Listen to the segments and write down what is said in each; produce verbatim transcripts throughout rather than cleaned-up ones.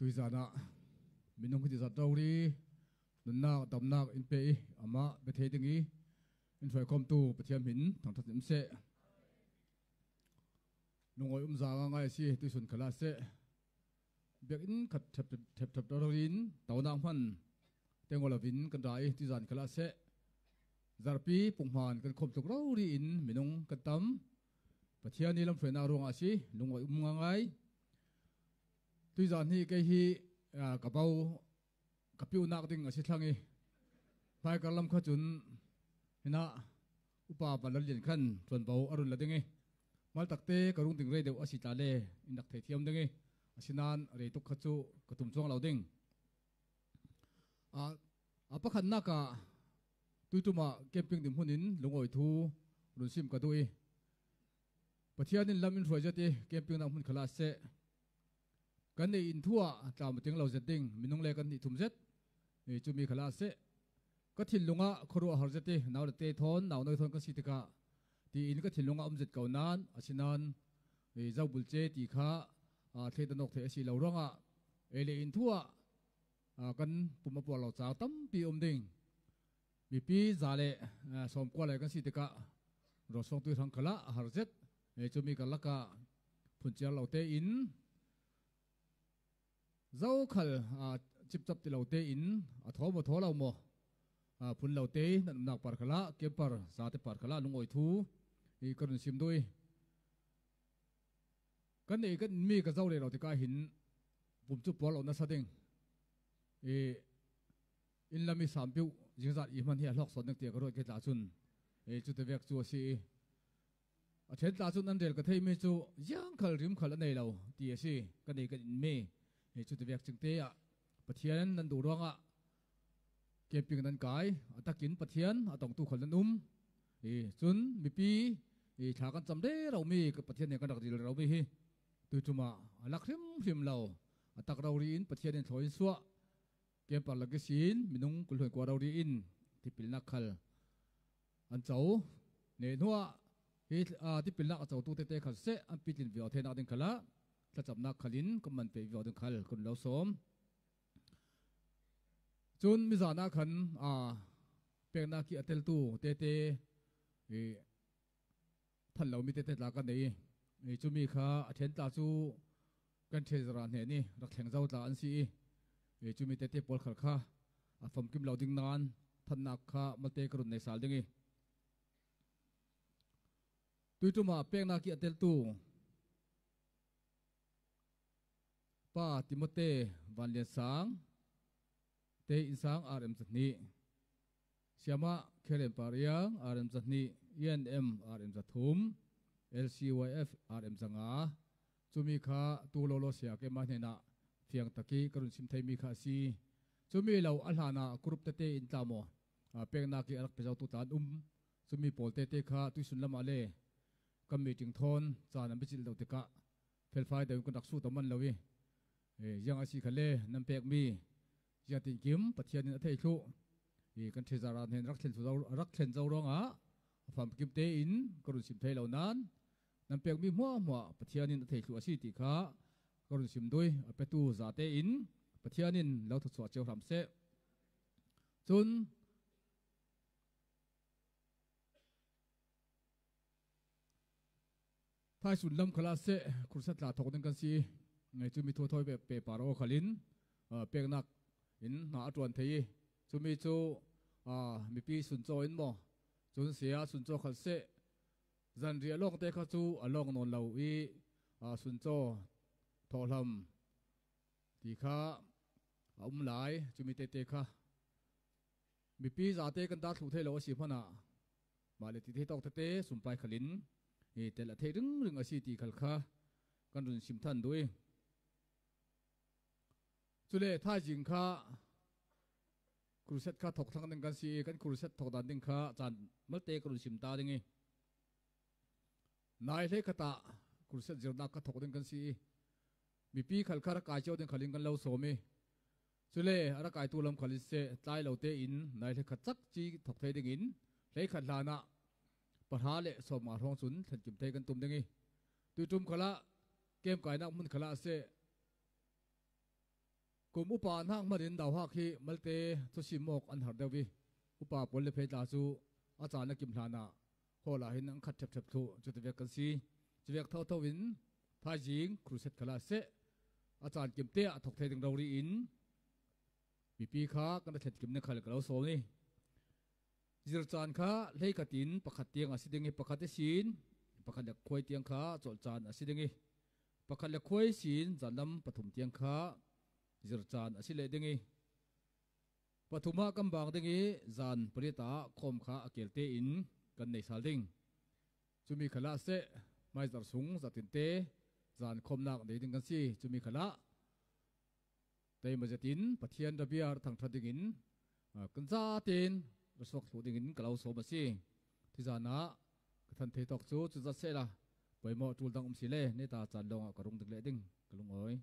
Tuizan ah minung hi tizat rori nunnak damnak in pe i, amah bia thei ding i in hruaikhawmtu Pathian hmin thangṭhat in um seh. Lungawi um za ngaingai a si, tuisun khalah seh. Biakinn khat ṭhep ṭhep ṭhep rori in tonak hman teng aw lo in kan ra i, tuizan khalah seh. Zarhpi punghman kan khawm tluk rori in minung kan tam. Pathian i lamhruainak ruangah a si, lungawi um ngaingai. Tuizan hi kei hi, aa, ka bo ka piuhnak ding a si thlang i, hmaikar lam kha cun hinah upa Van Lal Lian khan ṭuanvo a run la ding i, maltakte ka rung ding rei deuh a si tla le in rak thei thiam ding i, asinain rei tuk kha cu ka tum cuang lo ding. A, a pakhatnak ah tuiṭum ah camping ding hmun in lungawi thu run sim ka duh i, Pathian in lam in hruai zet i campingnak hmun khalah seh. Kan neih in thu ah tlam a ting lo zet ding, minung le kan nih thum zet. I cumi khalah seh. Ka thinlung ah khuaruah har zet i, nau le te thawn, nau noi thawn kan si tikah, tiin ka thinlung ah um zet ko nain, asinain, i zobul ce ti kha, aa, thleidan awk theih a si lo ruangah, ei le in thu ah, aa, kan pum a puar lo caang tampi um ding. Mipi za le, aa, sawmkua lai kan si tikah, rawsawng tui hrang khalah a har zet. Ei cumi karlak ah phunciar lo tein, zokhal, aa, cipcap ti lo tein, a thaw maw, thaw lo maw, aa, phun lo te, nan umnak par khalah, camper zate par khalah lungawi thu i ka run sim duh i, kan neih kan inmi ka zo rero tikah hin pum cu puar lo nasa ding. I inn lam i sam piuh zingzat i hman hi a hlawk sawn ding tiah ka ruah kei tla cun, i cute vek cu a si i, a ṭhen tla cun an rel ka theihmi cu ziangkhal rimkhal a nei lo ti a si. Kan neih kan inmi, i cute vek cingte ah Pathian nan duh ruangah camping nan kai, a takin Pathian a tongtu khal nan um. I cun mipi, i thla kan cam rero mi, Pathian nih kan rak ril rero mi hi tuiṭum ah a lak hrimhrim lo, a tak rori in Pathian in thlawi in suah. Camper lak ihsin minung kul hluan kua rori in tipilnak khal an co. Neh hnuah hi, aa, tipilnak a cotu tete khal seh an pitlin viau theinak ding khalah thlacamnak khal in kan man peh viau ding khal kan lo sawm. Cun mizan ah khan, aa, peknak i a teltu tete, i, phan lomi tete tla kan nei i, i cumi kha a ṭhen tla cu kan treasurer hnen i rak thleng zo tla an si i, i cumi tete pawl khal kha a famkim lo ding nain phannak kha malte ka run nei sal ding i, tuiṭum ah peknak i a teltu Pa Timote Van Lian Sang, Te Inn Sang, R M zahnih. Siamah Kherem Pariang, R M zahnih, E N M, R M zathum, L C Y F, R M zanga. Cumi kha tu lolo sia keimah hnenah fiang tak i ka run sim theimi kha a si. Cumi lo a hlanah kurup tete in tla maw, aa, peknak i a rak pe zotu tla an um. Cumi pawl tete kha tuisun lamah le kan meeting thawn caan an biacilh deuh tikah felfai deuh in kan rak sut a man lo i, e, ziang a si kha le nan pekmi ziangtinkim Pathian in a thei thluh i, kan treasurer hnen rak thlen zo, rak thlen zo ruangah a famkim tein ka run sim thei lo nain nan pekmi hmuahhmuah Pathian in a thei thluh a si ti kha ka run sim duh i, a petu zate in Pathian in lo thawchuah cio hram seh. Cun thaisun lam khalah seh, khursat tla thawk ding kan si i, cumi thu a thawi pe, pe par aw khal in, aa, peknak in hna a ṭuan thei i, cumi cu, aa, mipi suncaw in maw, cun saya suncaw khal seh, Zanriah lawngte kha chu a lawng nawn lo i, a, suncaw, thawhhlam ti kha a um lai, chumi tete kha mipi zate kan dar thluh thei lo a si hmanah, mah le ti thei tawk tete sumpai khalin i tel a thei ringring a si ti khal kha kan run sim than duh i. Chule thaizing kha crusade kha thawk thlang ding kan si i, kan crusade thawk dan ding kha caan malte ka run sim ta ding i. Nai hleikhat ah crusade zirna kha thawk ding kan si i, mipi khal kha ra kai cio ding khalin kan lo sawm i. Chule a ra kaitu lam khalin seh, tlai lote in nai hleikhat chak ci thawk thei dingin, hleikhat hlanah pahra le sawmnga hrawng cun thlenkim thei kan tum ding i, tuiṭum khalah, kem kainak hmun khalah seh, kum upa hnak hmanin nauhak hi malte thusim mawk an har deuh i, upa pawl le phei tla cu a caan a kim hlanah hall ah hin an khat ṭhepṭhep thluh, cutivek kan si. Cuvek thotho in thaizing crusade khalah seh, a caan kimte ah thawk thei ding rori in mipi kha kan ra thlenkim ding khal ka lo sawm i. Zircaan kha hleikhat in pakhat tiang a si ding i, pakhat ihsin pakhat le khuai tiang kha colhcaan a si ding i, pakhat le khuai ihsin zanlam pathum tiang kha zircaan a si leh ding i, pathum ah kan bang ding i, zan pariat ah khawm kha a kelte in kan nei sal ding. Cumi khalah seh, maizar sung zatinte zan khawmnak nei ding kan si. Cumi khalah teima zetin Pathian rabia ra thangṭhat dingin, a, kan zaten ra suak thluh dingin ka lo sawm a si. Thizan ah ka than thei tawk cu cu zat sehla, poimaw ṭul dang um si le, neta caan lawngah ka rung ding leh ding ka lungawi.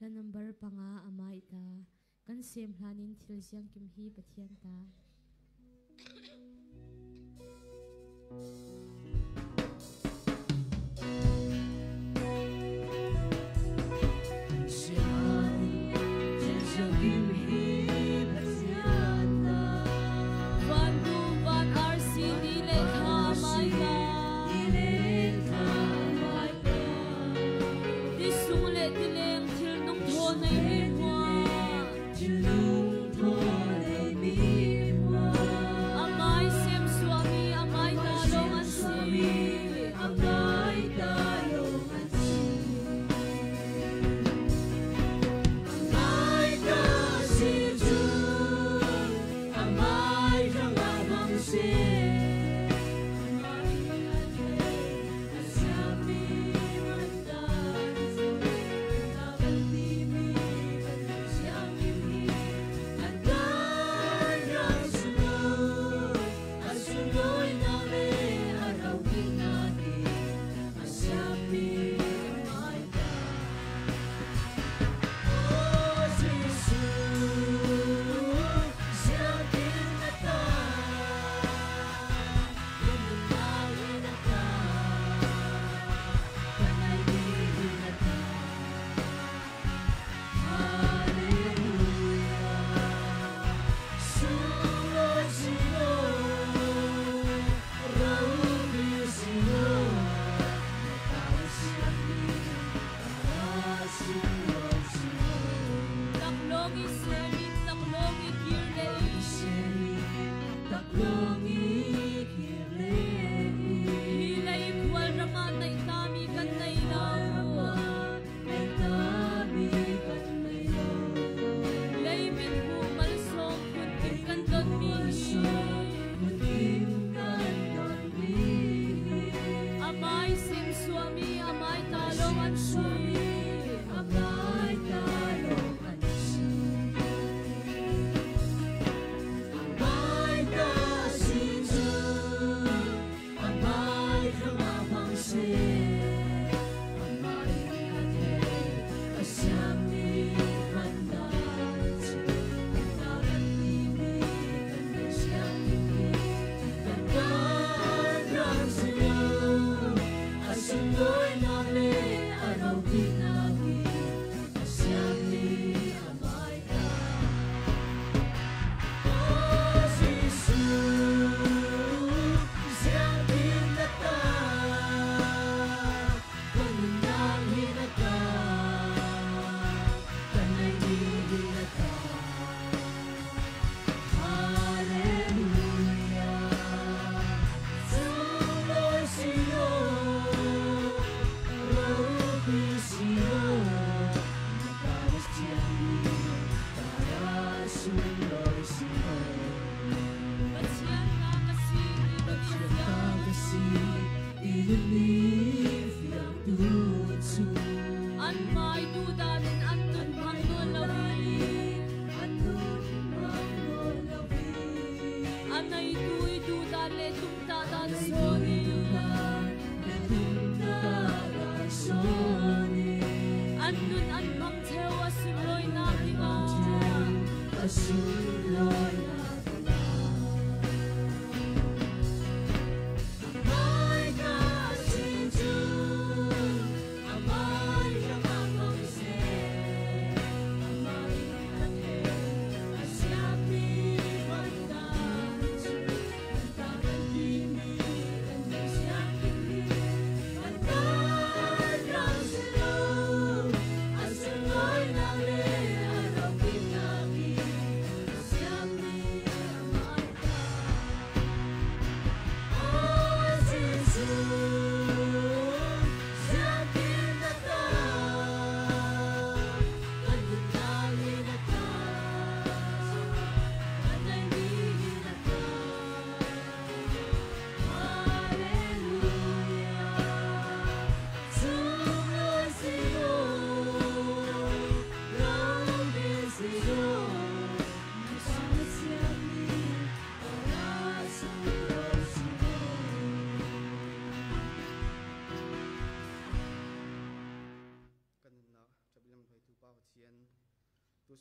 Number panga, a mai ta. Kan sem hlanin thil ziangkim hi Pathian ta. Van dum van arsi ni le thla a mai ta. Ti sung le ti leng thil nung thaw nei mi hmua. A mai sem suahmi, a mai ta lawng an si. An mai duhdan in an nun phang nawn lo hi. A neitu i duhdan le tumtahdan sawn hi. An nun an phang cheu a sunglawina dingah.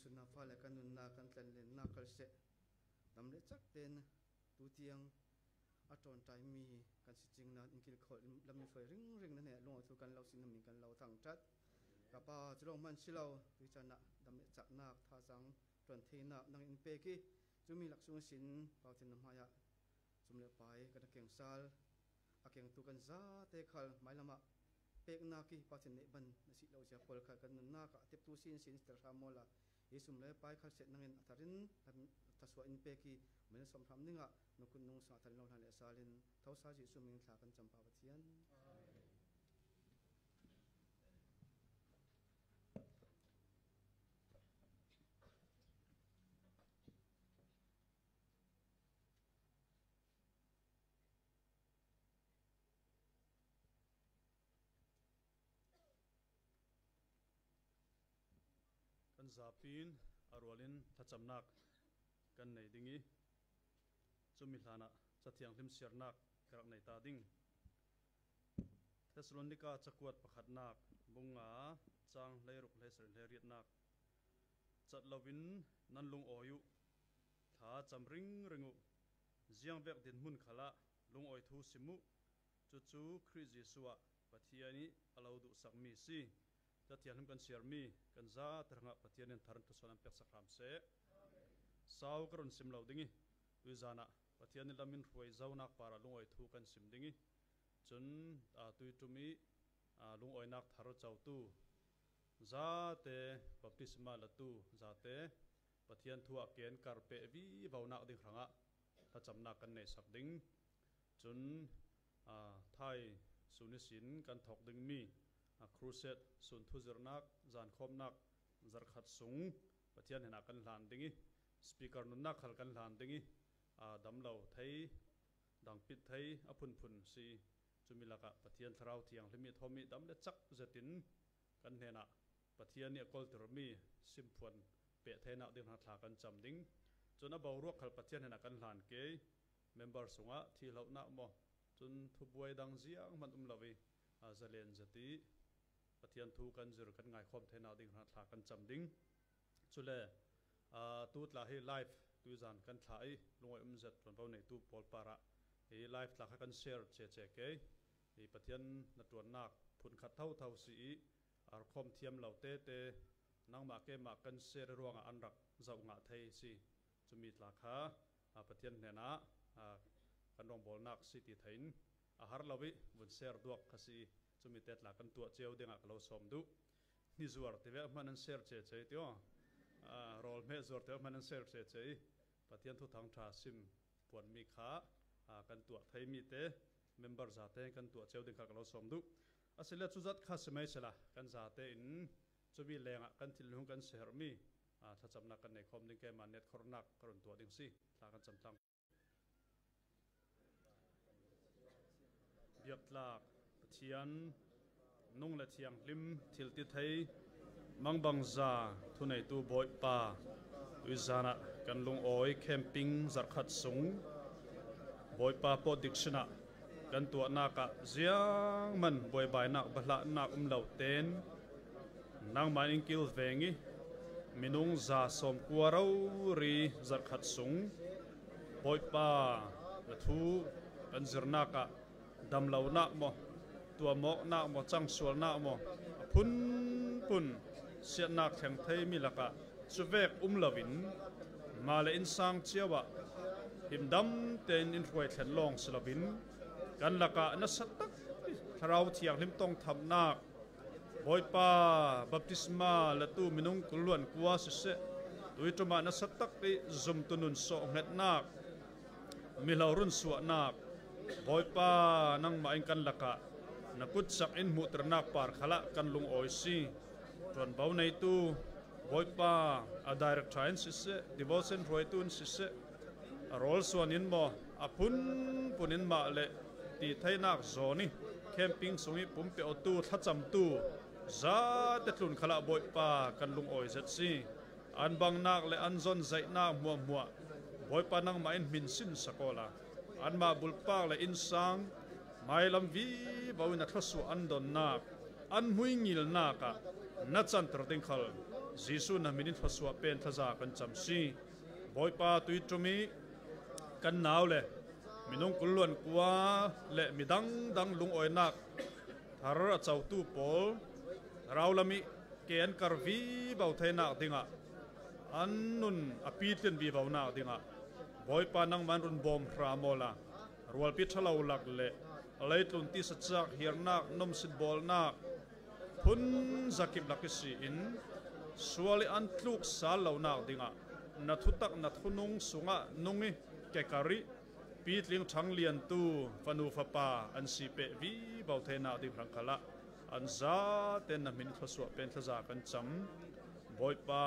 Sunna fa le kan nunna kan tlanlenna kal seh dam le chak ten tu tiang a ṭawnṭai mi kan si cingna in kilkhawl in lam in hruai ringring na hnenah lungawi thu kan lo sin na min kan lo thangṭhat. Ka Pa, cu lawng hman si lo, tui canah dam le chaknak, thazaang ṭuan theinak nang in pek i, cumi lak sung sin Pau Thian na hmaiah sum le pai kan a keng sal, a kengtu kan zate khal mailamah peknak i Pathian neih ban na si lo zia pawl kha kan nunnak ah a teptu sin sin si ter hram maw la, i sum le pai khal seh nangin a tharin thasuah in pek i, mel sawm hram dingah nukun nung sa tharin lo hlan le sal in thosa Jesuh min thla kan cam Pa Pathian. Kan zapi in a rualin thlacamnak kan nei ding i, cumi hlanah Cathianghlim siarnak ka rak nei ta ding. Thesalonika cakuat pakhatnak, bung nga, cang hleiruk hleisarih hleiriatnak. Cat loin nan lungawi uh, thlacam ringring uh, ziangvek dinhmun khalah lungawi thu sim uh, cucu Khrih Jesuh ah Pathian i a lo duhsakmi si. Cathianghlim kan siarmi kan zate hrangah Pathian in thar in thluasuah an peksak hram seh. Sau ka run sim lo ding i, tuizan ah Pathian i lam in hruai zonak parah lungawi thu kan sim ding i, cun, aa, tuiṭum i, aa, lungawinak thar cotu zate, baptisma latu zate, Pathian thu ah ken kar peh vivonak ding hrangah thlacamnak kan neihsak ding. Cun, aa, thai sun ihsin kan thawk dingmi, aa, crusade sun thuzirhnak, zankhawmnak, zarhkhat sung Pathian hnenah kan hlan ding i, speaker nunnak khal kan hlan ding i, aa, damlo thei, dangpit thei, a phunphun si. Cumi lakah Pathian Thlarau Thianghlim i thawm i dam le cak zetin kan hnenah Pathian i a koltirmi simphuan peh theinak ding hna thla kan cam ding. Cun a boruak khal Pathian hnenah kan hlan ke. Member sungah thihlohnak maw, cun thubuai dang zianghman um lo i, aa, zalen zet i Pathian thu kan zir, kan ngaikhawm theinak ding hna thla kan cam ding. Cule, aa, tu tla hi live tuizan kan thlah i, lungawi um zet ṭuanvo neitu pawl parah hi live tla kha kan share cece ke. Hi Pathian na ṭuannak phunkhat thotho si i, a rkhawm thiam lo tete, nangmah keimah kan share ruangah an rak zoh ngah thei si. Cumi tla kha, aa, Pathian hnenah, aa, kan rawngbawlnak si ti thei in, a har lo i vun share duak kha si i, cumi te tla kan tuah cio dingah ka lo sawm duh. Ni zuar tivek hman an share cece i ti aw. Aa, rawl hmeh zuar tivek hman an share cece i, Pathian thuthang ṭha sim puanmi kha, aa, kan tuah theimi te, member zate kan tuah cio ding kha ka lo sawm duh. Asile cuzat kha si mai sela, kan zate in cumi lengah kan thinlung kan siherhmi, aa, thlacamnak kan nei khawm ding, keimah netkhornak ka run tuah ding si. Thla kan cam tlang. Biaktlak Pathian, nung le thianghlim thiltithei mangbangza thuneitu Bawipa, tuizan ah kan lungawi camping zarhkhat sung Bawipa pawt dik sinah kan tuahnak ah ziangman buaibainak, bahlahnak um lo tein nangmah in kilveng i, minung za sawmkua rori zarhkhat sung Bawipa na thu kan zirnak ah damlonak maw, tuamawknak maw, cangsualnak maw, a phunphun siatnak thleng theimi lakah cuvek um loin, mah le innsang cio ah himdam tein in hruai thlen lawng si loin, kan lakah nasa tak i Thlarau Thianghlim tongthamnak, Bawipa, baptisma latu minung kul luan kua siseh, tuiṭum ah nasa tak i zumtu nun sawhhngetnak, mihlo runsuahnak, Bawipa, nangmah in kan lakah na kutsak in hmuhternak par khalah kan lungawi si. Ṭuanvo neitu Bawipa, a director in siseh, devotion hruaitu in siseh, a rawl suan in maw, a phunphun in mah le ti theinak zawn i camping sung i pumpe awtu, thlacamtu zate tlun khalah Bawipa kan lungawi zet si. An bangnak le an zonzaihnak hmuahhmuah Bawipa nangmah in hmin sinsak awla, anmah bulpak le innsang mailam vivo in a thluasuah an donnak, an hmuingilnak ah na canter ding khal Jesu na min in thluasuah pen thlaza kan cam si. Bawipa, tui ṭum i kan nau le minung kul luan kua le midang dang lungawinak thar a cotu pawl raulam i ke an kar vivo theinak dingah, an nun a pitlin vivonak dingah Bawipa nangman run bawm hram awla, rualpi ṭha lo lak le leitlun tisa cak hiarnak, nomsin bawlnak phun zakip lak i si in, sual i an tluk sal lonak dingah na thutak, na thunung sungah nung i kekar i pitling ṭhang liantu fanu fapa an si peh vivo theinak ding hrang khalah an zate na min thluasuah pen thlaza kan cam. Bawipa,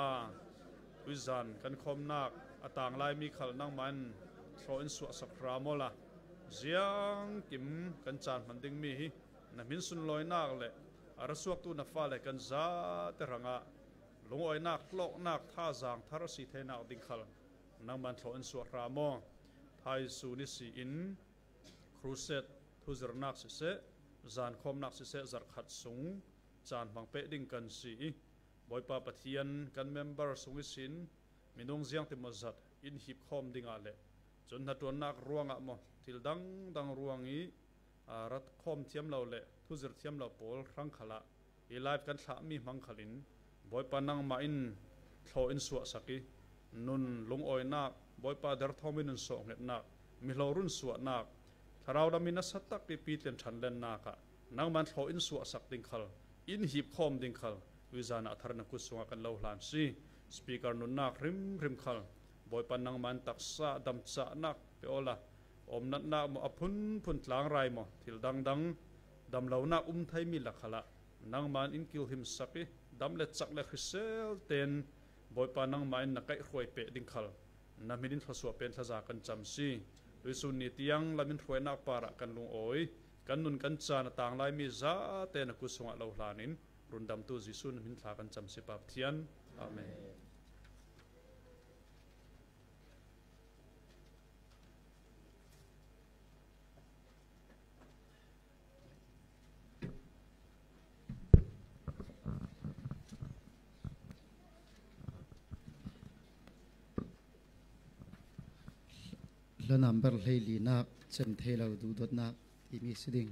tuizan kan khawmnak a tang lai mi khal nangmah in thlaw in suahsak hram awla, ziangkim kan caan hman ding mi hi na min sunlawinak le a ra suaktu na fale kan zate hrangah lungawinak, hlawknak, thazaang thar a si theinak ding khal nangman thlaw in suah hram aw. Thaisu ni si in crusade thuzirnak siseh, zankhawmnak siseh, zarh khat sung caan hmang peh ding kan si i, Bawipa Pathian, kan member sung ihsin minung ziangtimaw zat in hip khawm dingah le cun hnaṭuannak ruangah maw, thil dangdang ruang i, aa, rat khawm thiam lo le thuzir thiam lo pawl hrang khalah hi live kan thlahmi hmang khalin Bawipa nangmah in thlaw in suahsak i, nun lungawinak, Bawipa derthawmi nun sawhngetnak, mihlo run suahnak, thlarau lam i nasa tak i pitlin ṭhanlennak ah nangman thlaw in suahsak ding khal, in hip khawm ding khal tuizan ah a thar na kut sungah kan lo hlan si. Speaker nunnak hrimhrim khal Bawipa nangman taksa damcahnak pe awla, omnatnak maw, a phunphun tlangrai maw, thil dangdang damlonak um theimi lak khalah nangman in kilhimsak i, dam le cak le hrisel ten Bawipa nangmah in na kaihhruai peh ding khal na min in thluasuah pen thlaza kan cam si. Tuisun ni tiang lam in hruainak parah kan lungawi, kan nun kan caan a tang lai mi zate na kut sungah lo hlan in, rundamtu Jesu na min thla kan cam si, Pa Pathian. Amen. Hla nambar hleilinak, cem thei lo duhdawtnak timi si ding.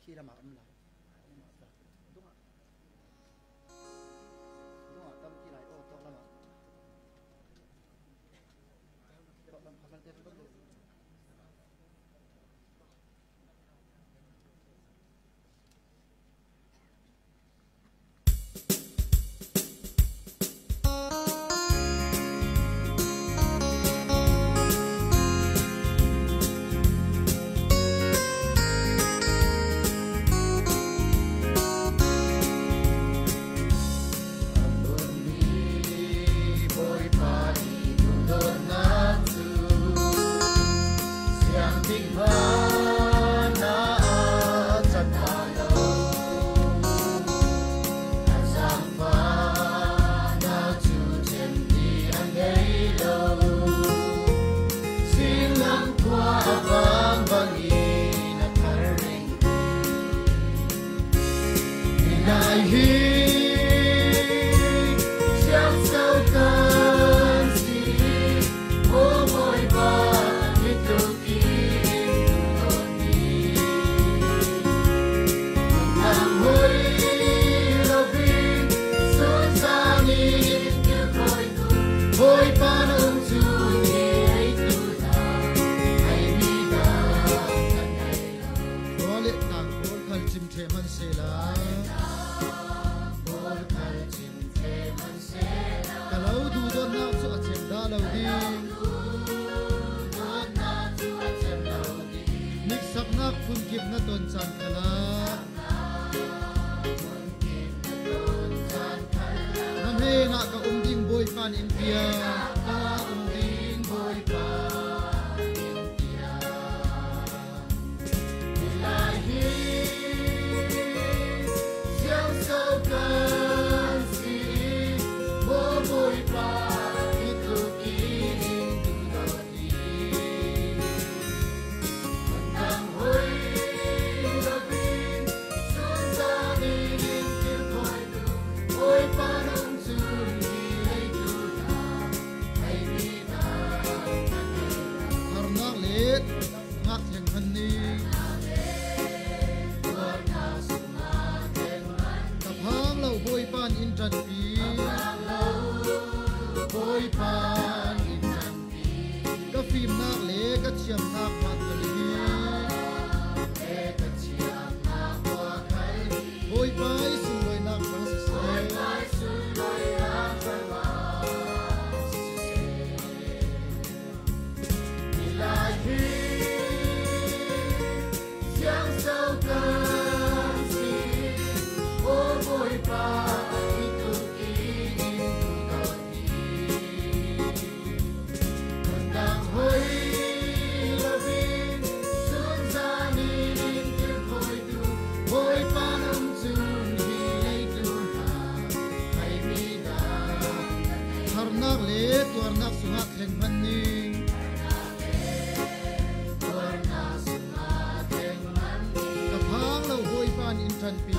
Khi lamah um lai. Dungah. Dungah tam khi lai, aw, tawk lamah. Tawk lam kha kan te tawk lo. Ka lo duhdawtnak cu a cem dah lo ding. Niksaknak phun kip na ton caan khalah na hnenah ka um ding Bawipa nih in tiang, ka um ding Bawipa nih in tiang. Ngak thleng hman ning. Ka phang lo Bawipa in in ṭanpi. Bawipa in in ṭanpi. Ka fimnak le ka thiamnak hmuahkhal hi. Bawipa i sunlawinak hrang siseh. Milai hi ziangso kan si, aw Bawipa, i tuk in dawt hi. Kan dang hoi lovin, sun zanin in kilkhawitu, Bawipa nung cun hi leitlun ah hai mi dang harnak le tuarnak sungah thleng hman ning. Ka phang lo Bawipa in in ṭanpi.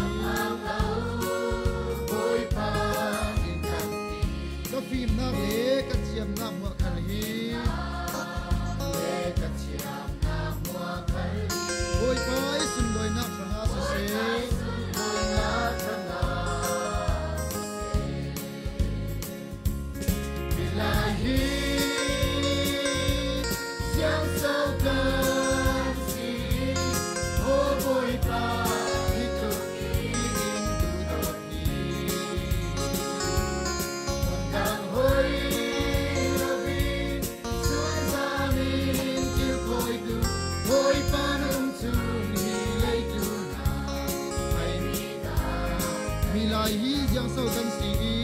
Ka fimnak le ka thiamnak hmuahkhal hi. Bawipa i sunlawinak hrangah siseh. Milai hi ziangso kan si, aw Bawipa, i tuk in in dawt hi. Kan dang hoi lovin, sun zanin in kilkhawitu, Bawipa nung cun hi leitlun ah hai mi dang. Milai hi ziangso kan si i,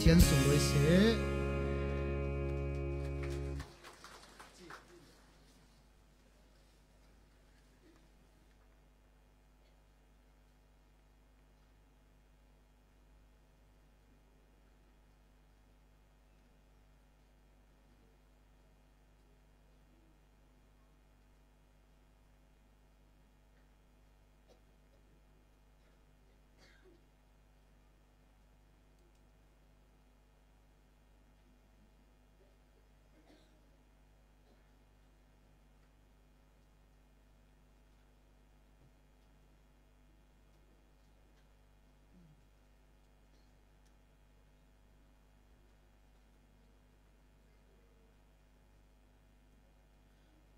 Pathian sunglawi seh.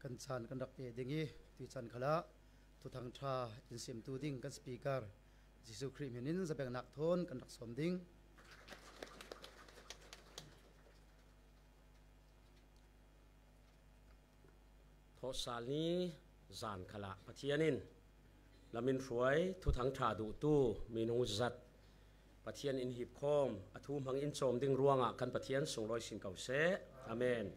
Kan caan kan rak pe ding i, tuchan khalah Thuthang ṭha in simtu ding kan speaker Jesuh Khrih hmin in zabiaknak thawn kan rak sawm ding. Thawhsal ni zan khalah Pathian in lamin hruai, Thuthang ṭha duhtu, min hung zat, Pathian in hipkhawm, a thu hmang in cawm ding ruangah kan Pathian sunglawi sin ko seh. Amen.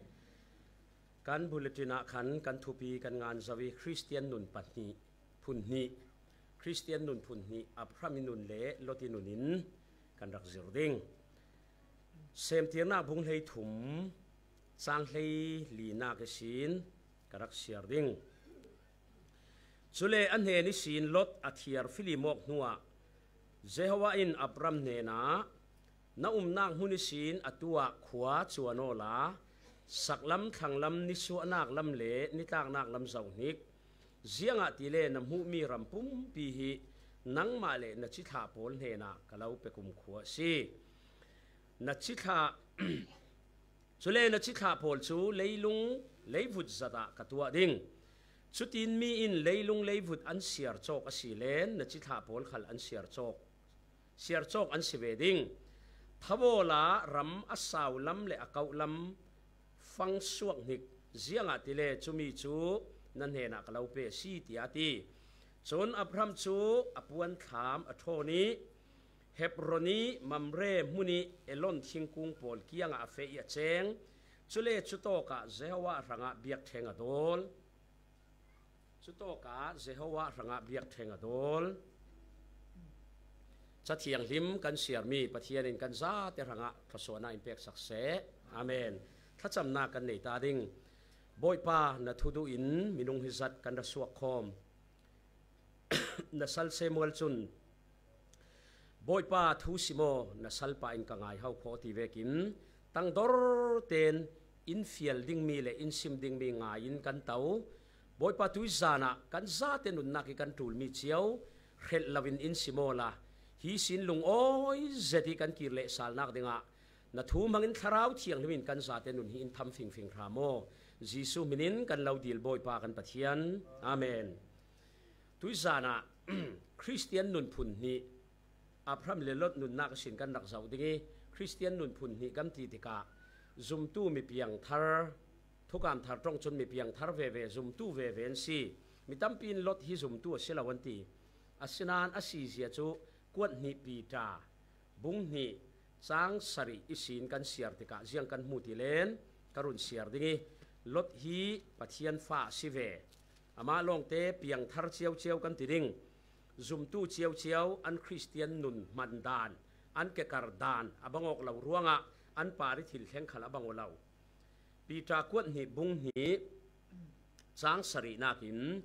Kan bulletin ah khan kan thupi kan ngan zo i Khristian nun pahnih, phun hnih, Khristian nun phun hnih, Abraham i nun le Lot i nun in kan rak zir ding. Semtirnak bung hlei thum, cang hlei linak ihsin ka rak siar ding. Cule a hnen ihsin Lot a thiar filim awk hnuah Jehovah in Abram hnenah, "Na umnak hmun ihsin atu ah khua cuan awla, saklam, thlanglam, nisuahnak lam le nitlaknak lam zohhnik, ziangahtile na hmuhmi ram pumpi hi nangmah le na cithlah pawl hnenah ka lo pe kumkhua a si. Na cithlah, cule na cithlah pawl cu leilung leivut zat ah ka tuah ding. Cutin mi in leilung leivut an siar cawk a si len na cithlah pawl khal an siar cawk, siar cawk an si ve ding. Tho awla ram a sau lam le a kauh lam fang suak hnik, ziangahtile cumi cu na hnenah ka lo pe a si," tiah a ti. Cun Abraham cu a puan thlam a ṭhawn i Hebron i Mamre hmun i Elon thingkung pawl kiangah a feh i a ceng. Cule cutawkah Jehovah hrangah biakṭheng a dawl. Cutawkah Jehovah hrangah biakṭheng a dawl. Ca Thianghlim kan siarmi Pathian in kan zate hrangah thluasuahna in peksak seh. Amen. Thlacamna kan nei ta ding. Bawipa, na thu duhin minung hi zat kan ra suak khawm. Na sal Samuel cun, Bawipa, thu sim aw, na salpa in ka ngai hau khawh, ti vekin tangdor ten in fial dingmi le in sim dingmi ngai in kan to. Bawipa, tuizan ah kan zate nunnak i kan ṭulmi cio hrelh loin in sim awla, hi sin lungawi zet i kan kir leh salnak dingah na thu hmangin Thlarau Thianghlim in kan zate nun hi in tham fingfing hram aw. Jesuh hminin kan lo dil Bawipa kan Pathian. Amen. Tuizan ah Khristian nunphun hnih, Abraham le Lot nunnak ihsin kan rak zoh ding i, Khristian nunphun hnih kan ti tikah zumtu mi piangthar, thukam thar ṭong cun mi piangthar veve, zumtu veve an si. Mi tampi in Lot hi zumtu a si lo an ti. Asinain a sizia cu kuat hnih Piter, bung hnih, cang sarih ihsin kan siar tikah ziang kan hmu ti len ka run siar ding i, Lot hi Pathian fa a si ve. Amah lawngte piangthar ciocio kan ti ding. Zumtu ciocio an Khristian nun hman dan, an kekar dan a bang awk lo ruangah an par i thil thleng khal a bang aw lo. Piter kuat hnih bung hnih, cang sarihnak in,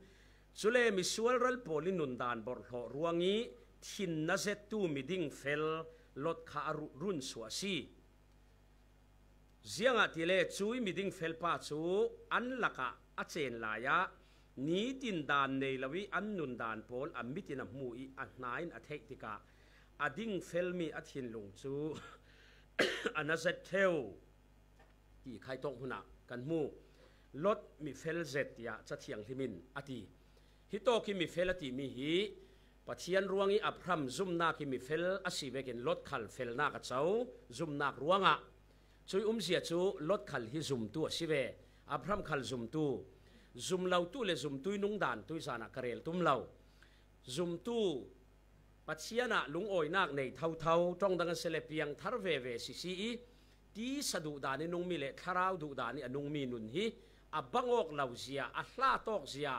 cule misual ral pawl i nundan borhhlawh ruang i thinna zettu miding fel Lot kha a ru-, run suah a si. Ziangahtile cui miding felpa cu an lakah a cen lai ah nitin dan nei lo i an nundan pawl a mit in a hmu i a hna in a theih tikah a ding felmi a thinlung cu a na zet ṭheu, ti khaitawk hmun ah kan hmu. Lot mi fel zet, tiah Ca Thianghlim in a ti. Hitawk i mi fel a timi hi Pathian ruang i Abraham zumnak i mi fel a si vekin Lot khal felnak a co, zumnak ruangah. Cui umzia cu Lot khal hi zumtu a si ve, Abraham khal zumtu. Zum lotu le zumtu i nungdan tuizan ah ka rel tum lo. Zumtu, Pathian ah lungawinak nei thotho, ṭong dang a si le piangthar veve sisi i, tisa duhdan i nungmi le thlarau duhdan i a nungmi nun hi a bang awk lo zia, a hla tawk zia,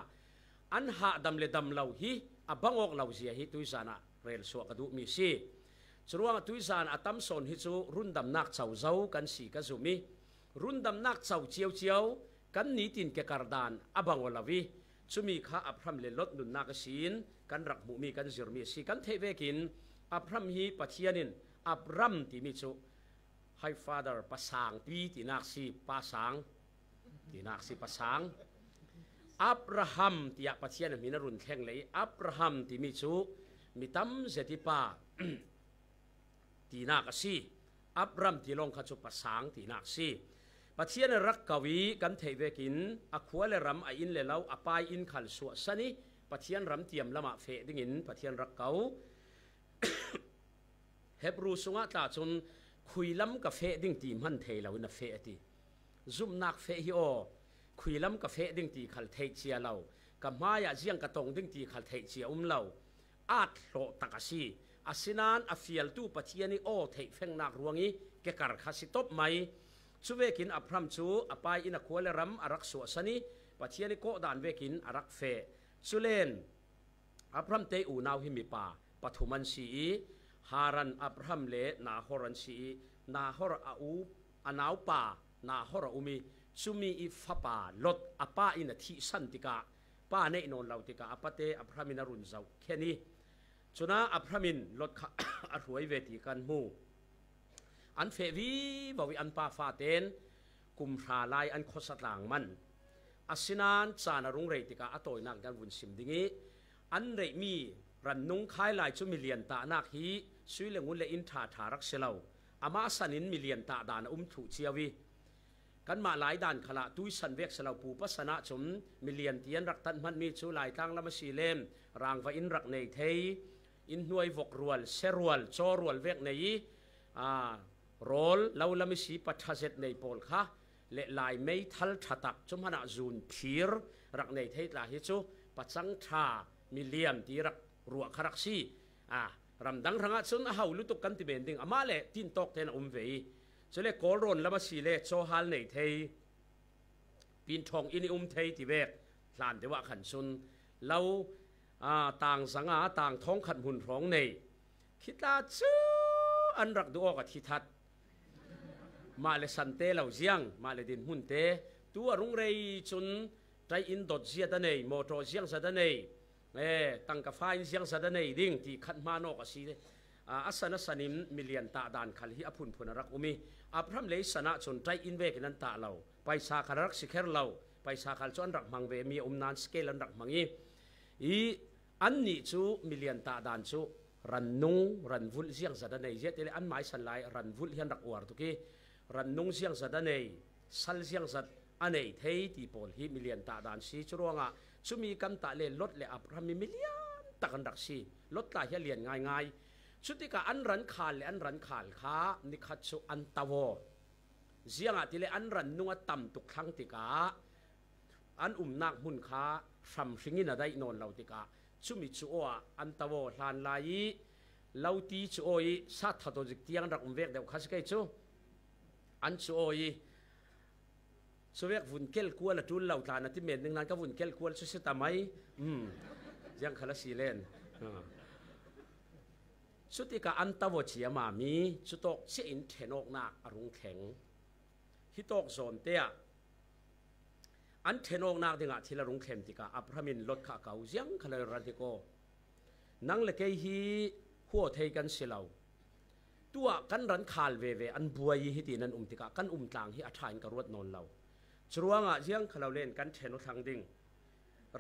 an hahdam le dam lo hi a bang awk lo zia hi tuizan ah rel suah ka duhmi si. Curuangah tuizan a tam sawn hi cu rundamnak co zo kan si ka zum i, rundamnak co ciocio kan nitin kekar dan a bang aw lo i, cumi kha Abraham le Lot nunnak ihsin kan rak hmuhmi, kan zirmi a si. Kan theih vekin Abraham hi Pathian in Abram timi cu, Hi Father, pasangpi tinak si, pasang tinak si, pasang. Abraham tiah Pathian a hmin a run thleng le i, Abraham timi cu mi tam zet i pa tinak a si. Abram ti lawng kha cu pasang tinak si. Pathian a rak ko i kan theih vekin a khua le ram, a inn le lo, a pa i inn khal suahsan i Pathian ram tiam lamah feh dingin Pathian rak ko. Hebru sungah tla cun, khuilam ka feh ding ti hman thei loin a feh a ti. Zumnak feh hi aw, khuilam ka feh ding ti khal theih cia lo, ka hmaiah ziang ka tong ding ti khal theih cia um lo. At hlawh tak a si. Asinain a fialtu Pathian i aw theih fengnak ruang i kekar kha si top mai. Cuvekin Abraham cu a pa i inn, a khua le ram a rak suahsan i Pathian i kawhdan vekin a rak feh. Culen Abraham te unau hi mipa pathum an si i, Haran, Abraham le Nahor an si i, Nahor a u, a naupa Nahor a um i, cumi i fapa Lot a pa in a thihsan tikah, pa neih nawn lo tikah a pate Abraham in a run zoh khen i, cunah Abraham in Lot kha a hruai ve ti kan hmu. An feh vivo i an pa faten kum hra lai an khuasa tlang man. Asinain caan a rung rei tikah a tawinak kan vun sim ding i, an reihmi rannung khai lai cu milian tahnak hi sui le ngun le inn ṭha ṭha rak si lo. Amah sanin milian tah dan a um thluh cio i, kanmah lai dan khalah tuisan vek si lo, pupa san ah cun milian ti an rak tat hmanmi cu Laitlang lam a si le rangva in rak nei thei, inn hnuai vok rual, se rual, caw rual vek nei i, aa, rawl, lo lam i si, paṭha zet nei pawl kha le Laimei thal ṭha tak, cu hmanah zun phir rak nei thei tla hi cu pacang ṭha milian ti rak ruah kha rak si. Aa, ramdang hrangah cun aho lutuk kan ti men ding, amah le tintawk tein a um ve i, Cule Kawlrawn lam a si le cawhal nei thei, pinthawng inn i um thei ti vek hlan deuh ah khan cun lo, aa, tang zanga tang thawng khat hmun hrawng nei. Khitla cu an rak duh awk a thi that. Mah le sante lo ziang, mah le dinhmunte. Tu a rung rei cun ṭai in dot ziat a nei, mawṭaw ziangzat a nei, e, tangka fa in ziangzat a nei ding ti khat hmaan awk a si. Aa, a san a san in milian tah dan khal hi a phunphun a rak um i, Abraham lei san ah cun ṭai in vekin an tah lo, paisa khal a rak si kher lo, paisa khal cu an rak hmang ve, mi a um nain scale an rak hmang i, i annih cu milian tah dan cu rannung, ranvulh ziangzat a nei ziah ti le an mai san lai ranvulh hi an rak uar tuk i, rannung ziangzat a nei, sal ziangzat a nei thei ti pawl hi milian tah dan si. Curuangah cumi kan tah le Lot le Abraham hi milian tak an rak si. Lot tla hi a lian ngaingai. Cutikah an ran khal le an ran khal kha nikhat cu an to aw. Ziangahtile an rannung a tam tuk thlang tikah an umnak hmun kha hramhring in a daih nawn lo tikah cumi cu aw ah an to aw hlan lai i, lo ti cu aw i, sat tha taw zik tiang rak um vek deuh kha si kei cu. An cu aw i, cuvek vun kel kual a ṭul lo tla na ti men ding nan ka vun kel kual cu si ta mai. Um, ziang khal a si len. Ha. Cutikah an to aw ciamami, cutawk ciah in ṭhenawknak a rung thleng. Hi tawk zawnte ah an ṭhenawknak dingah thil a rung thlem tikah Abraham in Lot kha a ko, ziang khal a ran hi kaw. Nang le kei hi huaw thei kan si lo. Tuah kan ran khal veve an buai i hitin an um tikah kan um tlang hi a ṭha in ka ruat nawn lo. Curuangah ziang khal lo len kan ṭhen aw thlang ding.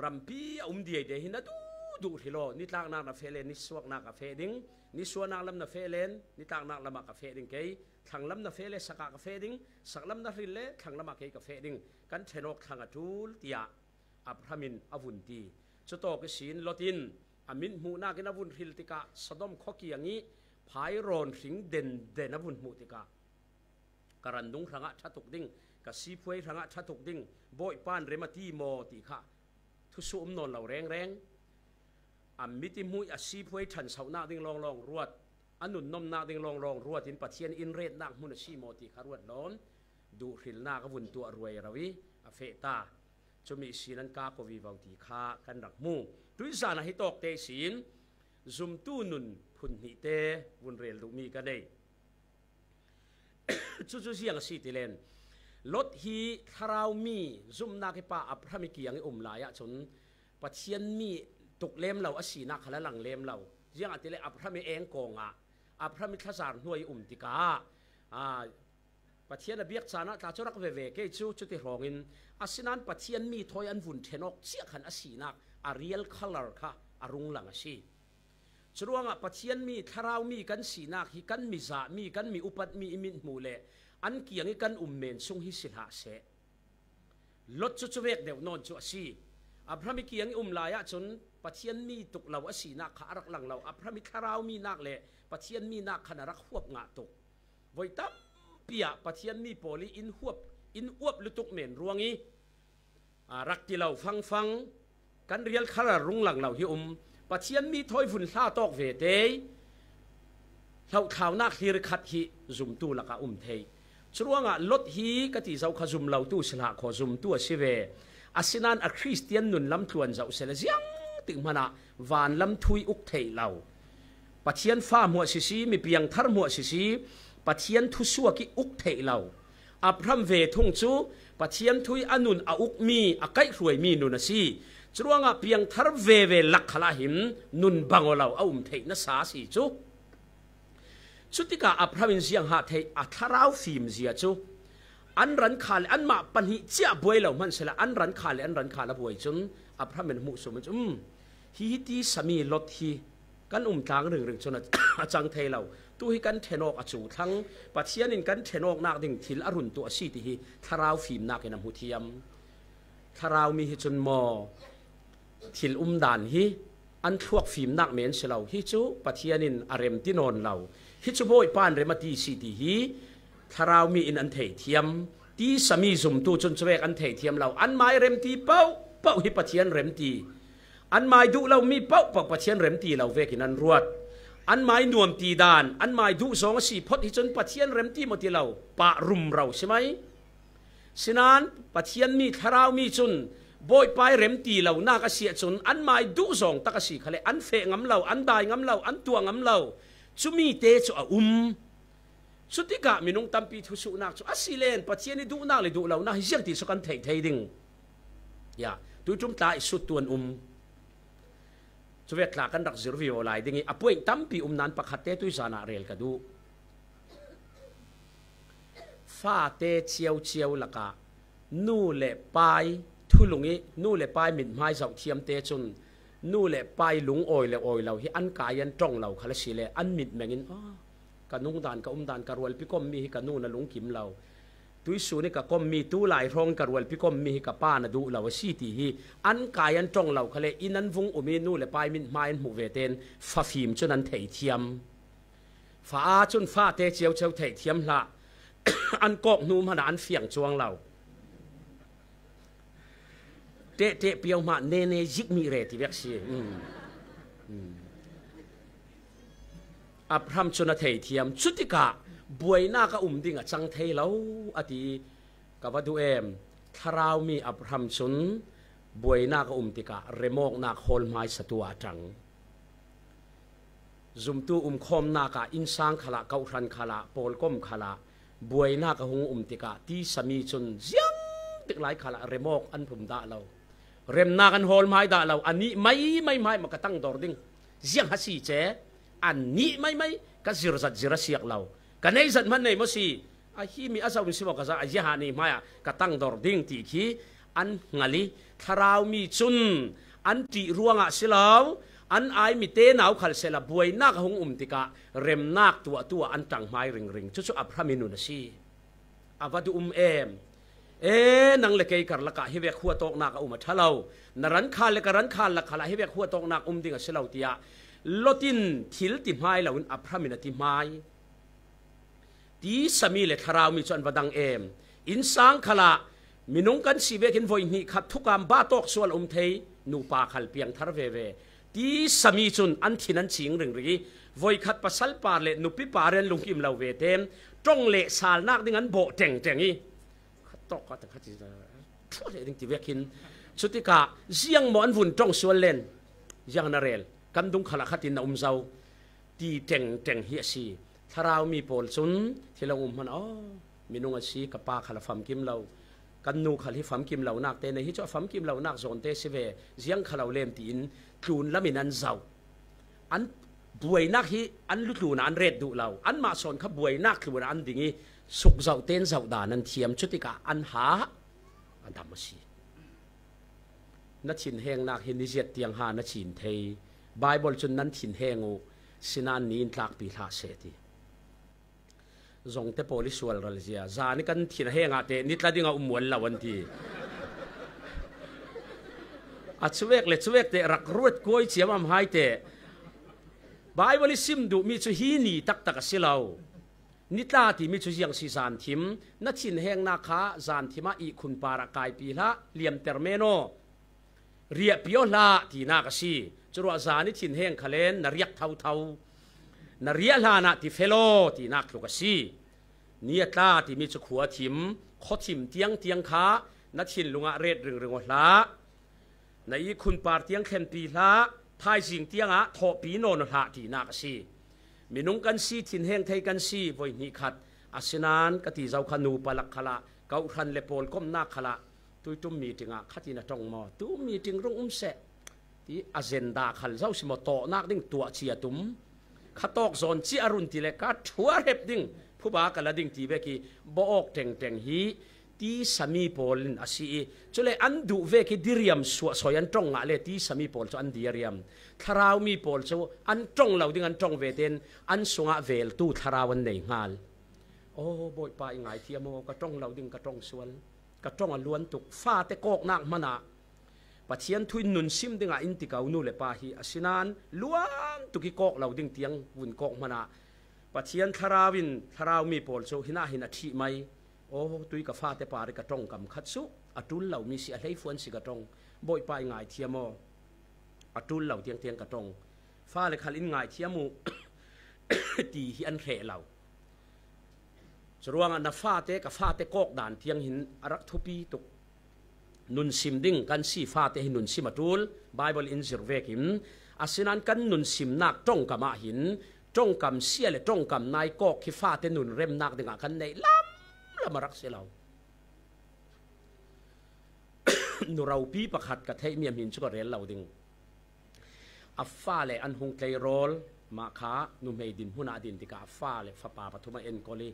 Rampi a um diaide hi na duh duh hril aw. Nitlaknak na feh le nisuaknak a feh ding. Nisuahnak lam na feh len nitlaknak lamah ka feh ding kei. Thlanglam na feh le sakah ka feh ding. Saklam na hril le thlanglamah kei ka feh ding. Kan ṭhenawk thlang a ṭul, tiah Abraham in a vun ti. Cutawk ihsin Lot in a mithmuhnak in a vun hril tikah Sodom khua kiang i phairawn hring denden a vun hmuh tikah, ka rannung hrangah ṭha tuk ding, ka siphuai hrangah ṭha tuk ding, Bawipa in rem a ti maw ti kha thusuh um nawn lo rengreng. A mit i hmuh i a siphuai ṭhansohnak ding lawnglawng ruat, a nunnomnak ding lawnglawng ruat in Pathian in retnak hmun a si maw ti kha ruat lawm. Duhhrilnak a vun tuah ruai ro i a feh ta. Cumi ihsin an ka ko vivo ti kha kan rak hmu. Tuizan ah hi tawkte ihsin zumtu nun phun hnihte vun rel duhmi ka nei. Cucu ziang a si ti len, Lot hi thlarau mi zumnak i pa Abraham i kiang i um lai ahcun Pathian mi tuk lem lo a sinak khal a lang lem lo. Ziangahtile Abraham i engkawng ah Abraham i thlazar hnuai i um tikah, aa, Pathian a biak caan ah tla cu rak veve kei cu, cuti hrawngin, asinain Pathian mi thawi an vun ṭhen awk ciah khan a sinak a real color kha a rung lang a si. Curuangah Pathian mi, thlarau mi kan sinak hi kan mi zahmi, kan mi upatmi i mithmuh le an kiang i kan um men sung hi si hlah seh. Lot cu cuvek deuh nawn cu a si. Abraham i kiang i um lai ahcun Pathian mi tuk lo a sinak kha a rak lang lo. Abraham i thlarau mi nak le Pathian mi nak khan a rak huap ngah tuk. Voi tampi ah Pathian mi pawl i in huap, in uap lutuk men ruang i, aa, rak ti lo fangfang, kan real color rung lang lo hi um. Pathian mi thawi vun hla tawk ve te, hlohtlaunak hlir khat hi zumtu lakah um thei. Curuangah Lot hi ka ti zo kha zum lotu si hlah khaw, zumtu a si ve. Asinain a Khristian nun lam tluan zoh seh le ziang tik hmanah vanlam thu i uk theih lo. Pathian fa hmuah sisi, mi piangthar hmuah sisi, Pathian thusuak i uk theih lo. Abraham ve thung cu Pathian thu i a nun a ukmi, a kaihhruaimi nun a si. Curuangah piangthar veve lak khalah hin nun bang aw lo a um theih nasa a si cu. Cutikah Abraham in ziang hah theih a thlarau fim zia cu an ran kha le anmah pahnih ciah buai lo hmansehla an ran kha le an ran kha la buai cun Abraham in hmuhsum in cu, um, hi hi tisa mi Lot hi kan um tlang ringring cun a, a cang thei lo. Tu hi kan ṭhen awk a cu thlang. Pathian in kan ṭhen awknak ding thil a run tuah a si ti hi thlarau fimnak in a hmu thiam. Thlarau mi hi cun maw, thil umdan hi an thluak fimnak men si lo. Hi cu Pathian in a rem ti nawn lo. Hi cu Bawipa in rem a ti si ti hi thlarau mi in an thei thiam. Tisa mi zumtu cun cuvek an thei thiam lo. Anmai rem ti paoh paoh hi Pathian rem ti. Anmai duh lomi paoh paoh Pathian rem ti lo vekin an ruat. Anmai nuam ti dan, anmai duh zawng a si phot hi cun Pathian rem ti maw ti lo, pah rumro si mai. Sinan Pathian mi, Thlarau mi cun Bawipa i rem ti lonak a si ahcun anmai duh zawng tak a si kha le, an feh ngam lo, an dai ngam lo, an tuah ngam lo. Cumi te cu a um. Cutikah minung tampi thusuhnak cu a si len Pathian i duhnak le duh lonak hi ziang ti cu kan theih thei ding. Ya, tuiṭum tla i suttu an um. Cuvek tla kan rak zir vivo lai ding i a point tampi um nan pakhat te tuizan ah rel ka duh. Fate cio cio lakah nu le pai thulung i nu le pai mithmai zoh thiam te cun nu le pai lung awi le awi lo hi an kai an ṭong lo khal a si le an mit meng in, "Ah, ka nung dan, ka um dan, ka rualpi kommi hi ka nu na lungkim lo. Tuisun i ka kommi, tulai hrawng ka rualpi kommi hi ka pa na duh lo a si," ti hi an kai an ṭong lo khal le inn an vung um i nu le pai mithmai an hmuh ve tein fafim cun an thei thiam. Fa aa cun fate cio cio theih thiam hlah. An kawk hnu hmanah an fiang cuang lo. Tehteh pio hmah nene zik mi re ti vek si. Mm. Mm. Abraham cun a thei thiam. Cutikah buainak a um ding a cang thei lo a ti. Ka va duh em. Thlarau mi Abraham cun buainak a um tikah remawknak hawl hmaisa tu ah a ṭang. Zumtu umkhawmnak ah, innsang khalah, kohhran khalah, pawlkom khalah buainak a hung um tikah tisa mi cun ziang tik lai khalah remawk an hum dah lo. Remnak an hawl hmai dah lo. A nih mai mai hmai maw ka tangdor ding? Ziang a si ce? A nih mai mai ka zirzat zir a siak lo. Ka neizat hmanh nei maw si? A hi mi a zoh in si maw ka za, a ziaha nih hmai ah ka tangdor ding ti khi an hngal i, Thlarau mi cun an ṭih ruangah si lo, an ai mi te nau khal sehla buainak a hung um tikah remnak tuahtu ah an ṭang hmai ringring. Cucu Abraham i nun a si. A va duh um em? E, nang le kei karlak ah hi vek huatawknak a um a ṭha lo. Na ran khal le ka ran khal lak khalah hi vek huatawknak um ding a si lo, tiah Lot in thil ti hmai loin Abraham in a ti hmai. Tisa mi le Thlarau mi cu an va dang em? Innsang khalah minung kan si vekin voi hnih khat thukam bah tawk sual a um thei, nupa khal piang thar veve. Tisa mi cun an thin an cing ringring i, voi khat pasal par le nupi par in an lungkim lo ve tein ṭong le salnak ding an bawh ṭengṭeng i, khat tawk khat khat i, thuah leh ding ti vekin, cutikah ziang maw an vun ṭong sual len? Ziang na rel? Kan dung khalah khat in na um zo. Ti ṭengṭeng hi a si. Thlarau mi pawl cun thil a um hmanh, aw, minung a si, ka pa khal a famkim lo, kan nu khal hi famkim lonak te nei hi cu a famkim lonak zawn te si ve, ziang kha lo lem tiin tlun lam in an zoh. An buainak hi an lutlun ah an ret duh lo. Anmah sawn kha buainak tlun ah an ding i suk zoh tein zoh dan an thiam. Cutikah an ha, a dam a si. Na thinhengnak hi niziat tiang ha na cin thei. Baibal cun nan thinheng uh, sinan ni in tlakpi hlah seh ti. Zongte pawl i sual ral zia. Zan i kan thinheng ah teh ni tla ding a um mual lo an ti. A cuvek le cuvek teh rak ruat kuai ciam am hai teh. Baibal i sim duhmi cu hi ni taktak a si lo. Ni tla timi cu ziang si? Zanthim. Na thinhengnak kha zanthim ah ihkhun par ah kaipi hlah, liamter men aw. Riahpi aw hlah tinak a si. Curuah zan i thinheng khalen na riak thotho. Na riah hlan ah ti fel aw tinak tluk a si. Ni a tla timi cu khua thim, khuathim tiang tiang kha na thinlung ah ret ringring aw hlah. Na ihkhun par tiang thlenpi hlah, thaizing tiangah thawhpi nawn aw hlah tinak a si. Minung kan si, thinheng thei kan si, voi hnih khat. Asinain ka ti zo kha, nupa lak khalah, kohhran le pawlkomnak khalah, tuiṭum meeting ah khat in a ṭong maw? Tu meeting rung um seh ti agenda khal zo si maw? Tawhnak ding tuah cia tum. Kha tawk zawn cia a run ti le ka ṭhuar hep ding, phuba ka la ding ti vek i bawh awk ṭengṭeng hi tisa mi pawl in a si i, cule an duh vek i diriam suahsoi an ṭong ngah le tisa mi pawl cu an di a riam. Thlarau mi pawl cu an ṭong lo ding an ṭong ve tein an sungah veltu thlarau an nei hngal. Aw, Bawipa i ngaithiam aw, ka ṭong lo ding ka ṭong sual, ka ṭong a luan tuk. Fate kawknak hmanah Pathian thu in nun sim dingah in ti ko, nu le pa hi. Asinain luan tuk i kawk lo ding tiang vun kawk hmanah Pathian thlarau in thlarau mi pawl cu hinah hin a ṭhih mai. Aw, tui ka fate par i ka ṭong kam khat cu a ṭul lomi si, a hleifuan si ka ṭong. Bawipa i ngaithiam aw, a ṭul lo tiangtiang ka ṭong. Fale khal in ngaithiam uh. ti hi an hreh lo. Churuangah na fate, ka fate kawk dan tiang hin a rak thupi tuk. Nunsim ding kan si, fate hi nunsim a ṭul, Bible in zir vekin. Asinan kan nunsimnak ṭongkam ah hin, ṭongkam sia le ṭongkam nai kawk hi fate nunremnak dingah kan neih lam lam a rak si lo. Nu ropi pakhat ka theih mi a hmin chu ka rel lo ding. A fale an hung tleirawl mah kha, nuhmei dinhmun ah a din tikah a fale fapa pathum a enkawl i,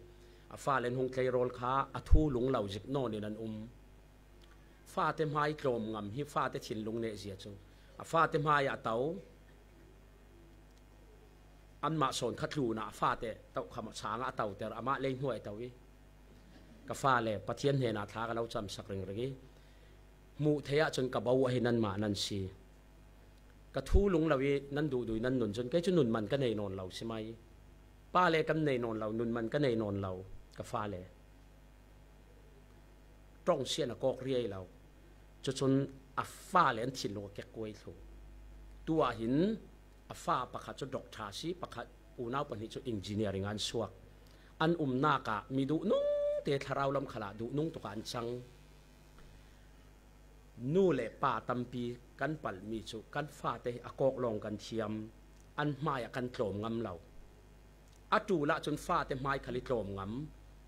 a fale an hung tleirawl kha a thu lung lo zik nawnin an um. Fate hmai tlawm ngam hi fate thinlung neh zia chu. A fate hmai ah a to, anmah sawn kha tlunah a fate tohkham sangah a toter, amah lei hnuai a to i, ka fale, Pathian hnenah thla ka lo camsak ringring i, hmuh theih ahcun ka bo ahi, nanmah nan si. Ka thu lung lo i nan duhdui nan nun cun kei cu nun man ka nei nawn lo si mai. Pa le kan nei nawn lo, nun man ka nei nawn lo, ka fale. Ṭong sian a kawk riai lo. Cucun a fale an thinlung a kek kuai thlu. Tuah hin a fa pakhat cu doctor a si, pakhat unau pahnih cu engineering an suak. An umnak ah mi duhnung te thlarau lam khalah duhnung tuk ah an cang. Nu le pa tampi kan palhmi cu kan fate hi a kawk lawng kan thiam, an hmai ah kan tlawm ngam lo. A ṭul ahcun fate hmai khal i tlawm ngam,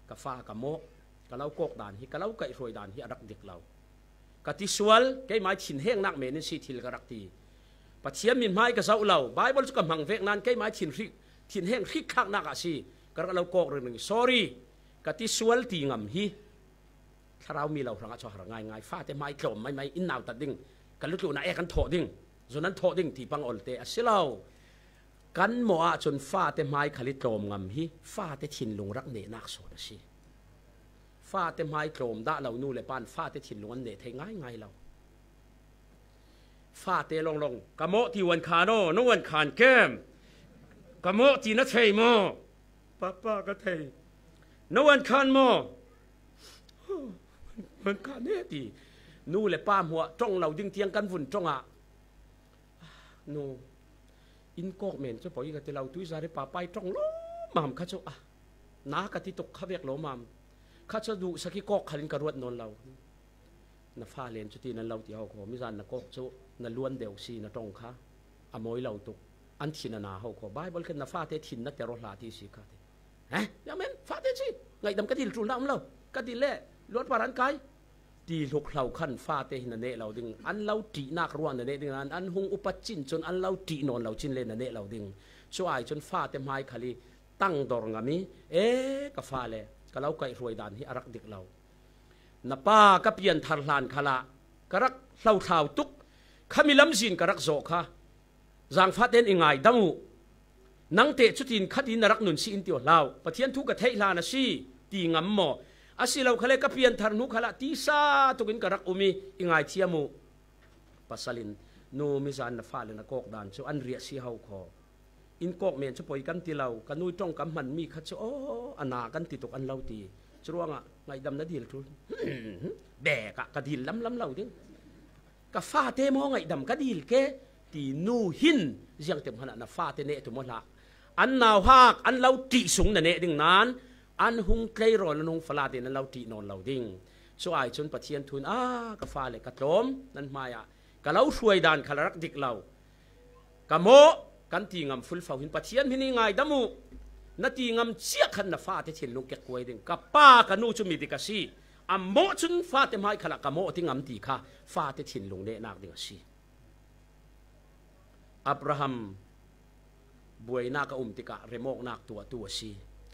ka fa ka mawh, ka lo kawk dan hi, ka lo kaihhruai dan hi a rak dik lo. Ka ti sual, keimai thinhengnak men in si thil ka rak ti. Pathian min hmai ka zoh lo, Bible cu ka hmang vek nain keimai thinhrik, thinheng hrikthlaknak ah si, ka rak lo kawk ringring. Sorry, ka ti sual ti ngam hi. Thlarau mi lo hrangah cu a har ngaingai. Fate hmai tlawm maimai in nautat ding, ka lutlukna e kan thawh ding, zun an thawh ding ti pang olte a si lo. Kan mawh ahcun fate hmai khal i tlawm ngam hi fate thinlung rak nehnak sawn a si. Fate hmai tlawm dah lo nu le pa in fate thinlung an neh thei ngaingai lo. Fate lawnglawng, ka mawh ti van khan aw, na van khan kem? Ka mawh ti na thei maw? Papa, ka thei. Na van khan maw? Van khan e ti. Nu le pa hmuah ṭong lo ding tiang kan vun ṭong ah, nu, in kawk men cu poi ka ti lo, tuizar i papa i ṭong lawmam kha cu, ah, na ka ti tuk kha vek lawmam. Kha cu duhsak i kawk khal in ka ruat nawn lo. Na fale in cuti nan lo ti ho kho, mizan na kawk cu na luan deuh si, na ṭong kha a mawi lo tuk. An thin a na ho kho. Bible khin na fate thin na ter aw hla ti si kha ti. Eh? Amen. Fate si. Ngaihdam ka dil ṭul na um lo. Ka dil le luan par an kai. Ti hluk hlau khan fate hi na neh lo ding. An lo ṭihnak ruang na neh ding nain an hung upat cin cun an lo ṭih nawn lo cin le na neh lo ding. Cu ai cun fate hmai khal i tangdor ngam i, e, ka fale, ka lo kaihhruai dan hi a rak dik lo. Na pa ka pianthar hlan khalah ka rak hlothlau tuk. Khami lamzin ka rak zawh kha. Zangfahten i ngaidam uh. Nangteh cutin khatin na rak nun si in ti aw hlau. Pathian thu ka theih hlan a si, ti ngam maw? A si lo khale ka pianthar hnu khalah tisa tukin ka rak um i, i ngaithiam uh. Pasal in, nu, mizan na fale na kawk dan cu an riah si ho kho. In kawk men cu poi kan ti lo, ka nui ṭong kan hmanmi kha cu, aw, a na kan ti tuk an lo ti. Curuangah ngaihdam na dil ṭul. Bek ah ka dil lamlam lo ding. Ka fate maw ngaihdam ka dil ke? Ti nu hin ziangtik hmanah na fate neh tum aw hlah. An nauhak an lo ṭih sung na neh ding nain an hung tleirawl, an hung fala tein an lo ṭih nawn lo ding. Cu ai cun Pathian thu in, a, ka fale, ka tlawm nan hmaiah ka lo hruai dan khal a rak dik lo. Ka mawh kan ti ngam fulfo hin Pathian hmin i ngaidam uh. Na ti ngam ciah khan na fate thinlung kekkuai ding. Ka pa ka nu cu midik a si. A mawh cun fate hmai khalah ka mawh ti ngam ti kha fate thinlung nehnak ding a si. Abraham buainak a um tikah remawknak tuahtu a si.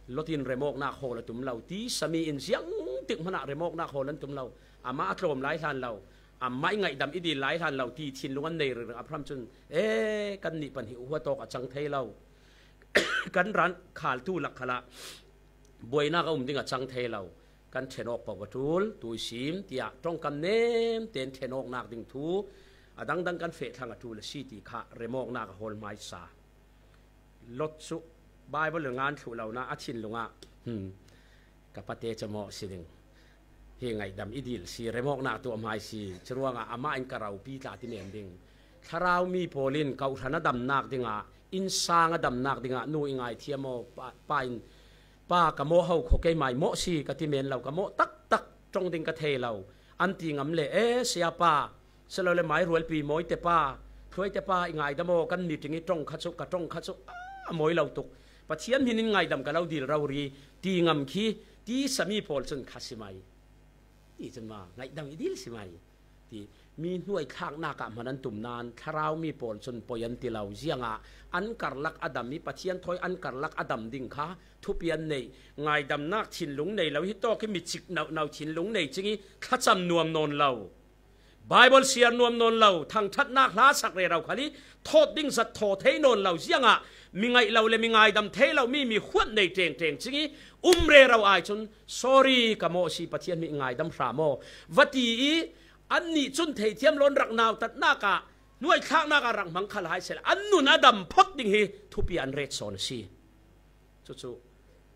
Lot in remawknak hawl a tum lo, tisa mi in ziangtik hmanah remawknak hawl an tum lo. Amah a tlawm lai hlan lo, amah i ngaihdam i dil lai hlan lo ti thinlung an nei ringring. Abraham cun, e, kannih pahnih huat awk a cang thei lo. Kan ran khaltu lak khalah buainak a um ding a cang thei lo. Kan ṭhen awk paoh a ṭul, tuisim, tiah ṭongkam nem tein ṭhen awknak ding thu a dangdang kan feh thlang a ṭul a si ti kha remawknak a hawl hmaisa. Lot cu Bible in ngan thluh lo na a thinlung ah, hmm, ka pate camawh si ding. Hi ngaihdam i dil si, remawknak tuah hmai si, curuangah amah in ka ropi tla ti men ding. Thlarau mi pawl in kawhhran a damnak dingah Innsang a damnak dingah nu i ngaithiam aw, pa, pa in, pa ka mawh ho khaw, keimah i mawh si ka ti men lo, ka mawh taktak, ṭong ding ka thei lo, an ti ngam le, e, siapa, silole mairualpi, mawite pa, thuaite pa, i ngaidam aw, kan meeting i ṭong kha chu, ka ṭong kha chu, a mawi lo tuk. Pathian hmin in ngaidam ka lo dil rori, ti ngam khi, tisa mi pawl cun kha si mai. Ti cun ma, ngaihdam i dil si mai. Ti, mi hnuai thlaknak ah hman an tum nain, thlarau mi pawl cun poi an ti lo. Ziangah an karlak a dam i Pathian thawi an karlak a dam ding kha thupi an neih. Ngaidamnak thinlung nei lo hi tawk i mi cik nauh nauh thinlung nei cing i thlacam nuam nawn lo. Baibal siar nuam nawn lo, thangṭhatnak hla sak rero khal i thawt ding zat thaw thei nawn lo. Ziangah mi ngaih lo le mi ngaidam thei lo mi, mi huat nei ṭengṭeng cing i um rero ai cun, sorry, ka mawh si, Pathian hmin in ngaidam hram aw, va ti i annih cun theithiam lawn rak nautatnak ah, hnuai thlaknak ah rak hmang khal hai sehla, an nun a dam phot ding hi thupi an ret sawn a si. Cucu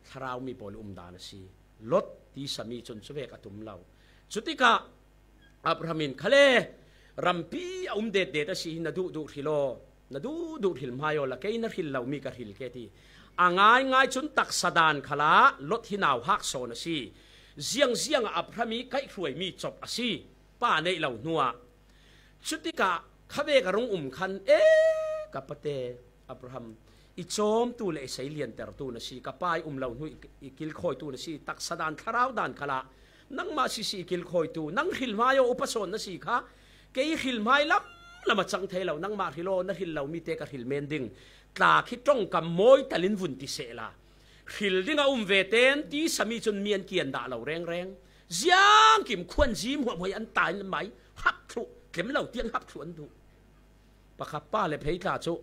thlarau mi pawl i umdan a si. Lot tisa mi cun cuvek a tum lo. Cutikah Abraham in, khale, rampi a um detdet a si hi, na duhduh hril aw, na duhduh hril hmai aw, la kei na hril lomi ka hril ke, ti. A ngaingai cun taksa dan khalah Lot hi nauhak sawn a si. Ziangziang ah Abraham i kaihhruaimi cop a si, pa neih lo hnuah. Cutikah khavek a rung um khan, e, ka pate Abraham, i cawmtu le i seiliantertu na si, ka pa i um lo hnu i, i kilkhawitu na si, taksa dan, thlarau dan khalah nangmah sisi i kilkhawitu, nang hril hmai aw, upa sawn na si kha, kei hril hmai lam lam a cang thei lo, nangmah hril aw, na hril lomi te ka hril men ding, tla khi ṭongkam mawi talin vun ti sehla, hril ding a um ve ten tisa mi cun mi an kian dah lo rengreng. Ziangkim khuanzi hmuahhmuah an tain mai, hap thluh, tlem lo tiang hap thluh an duh. Pakhat pa le phei tla cu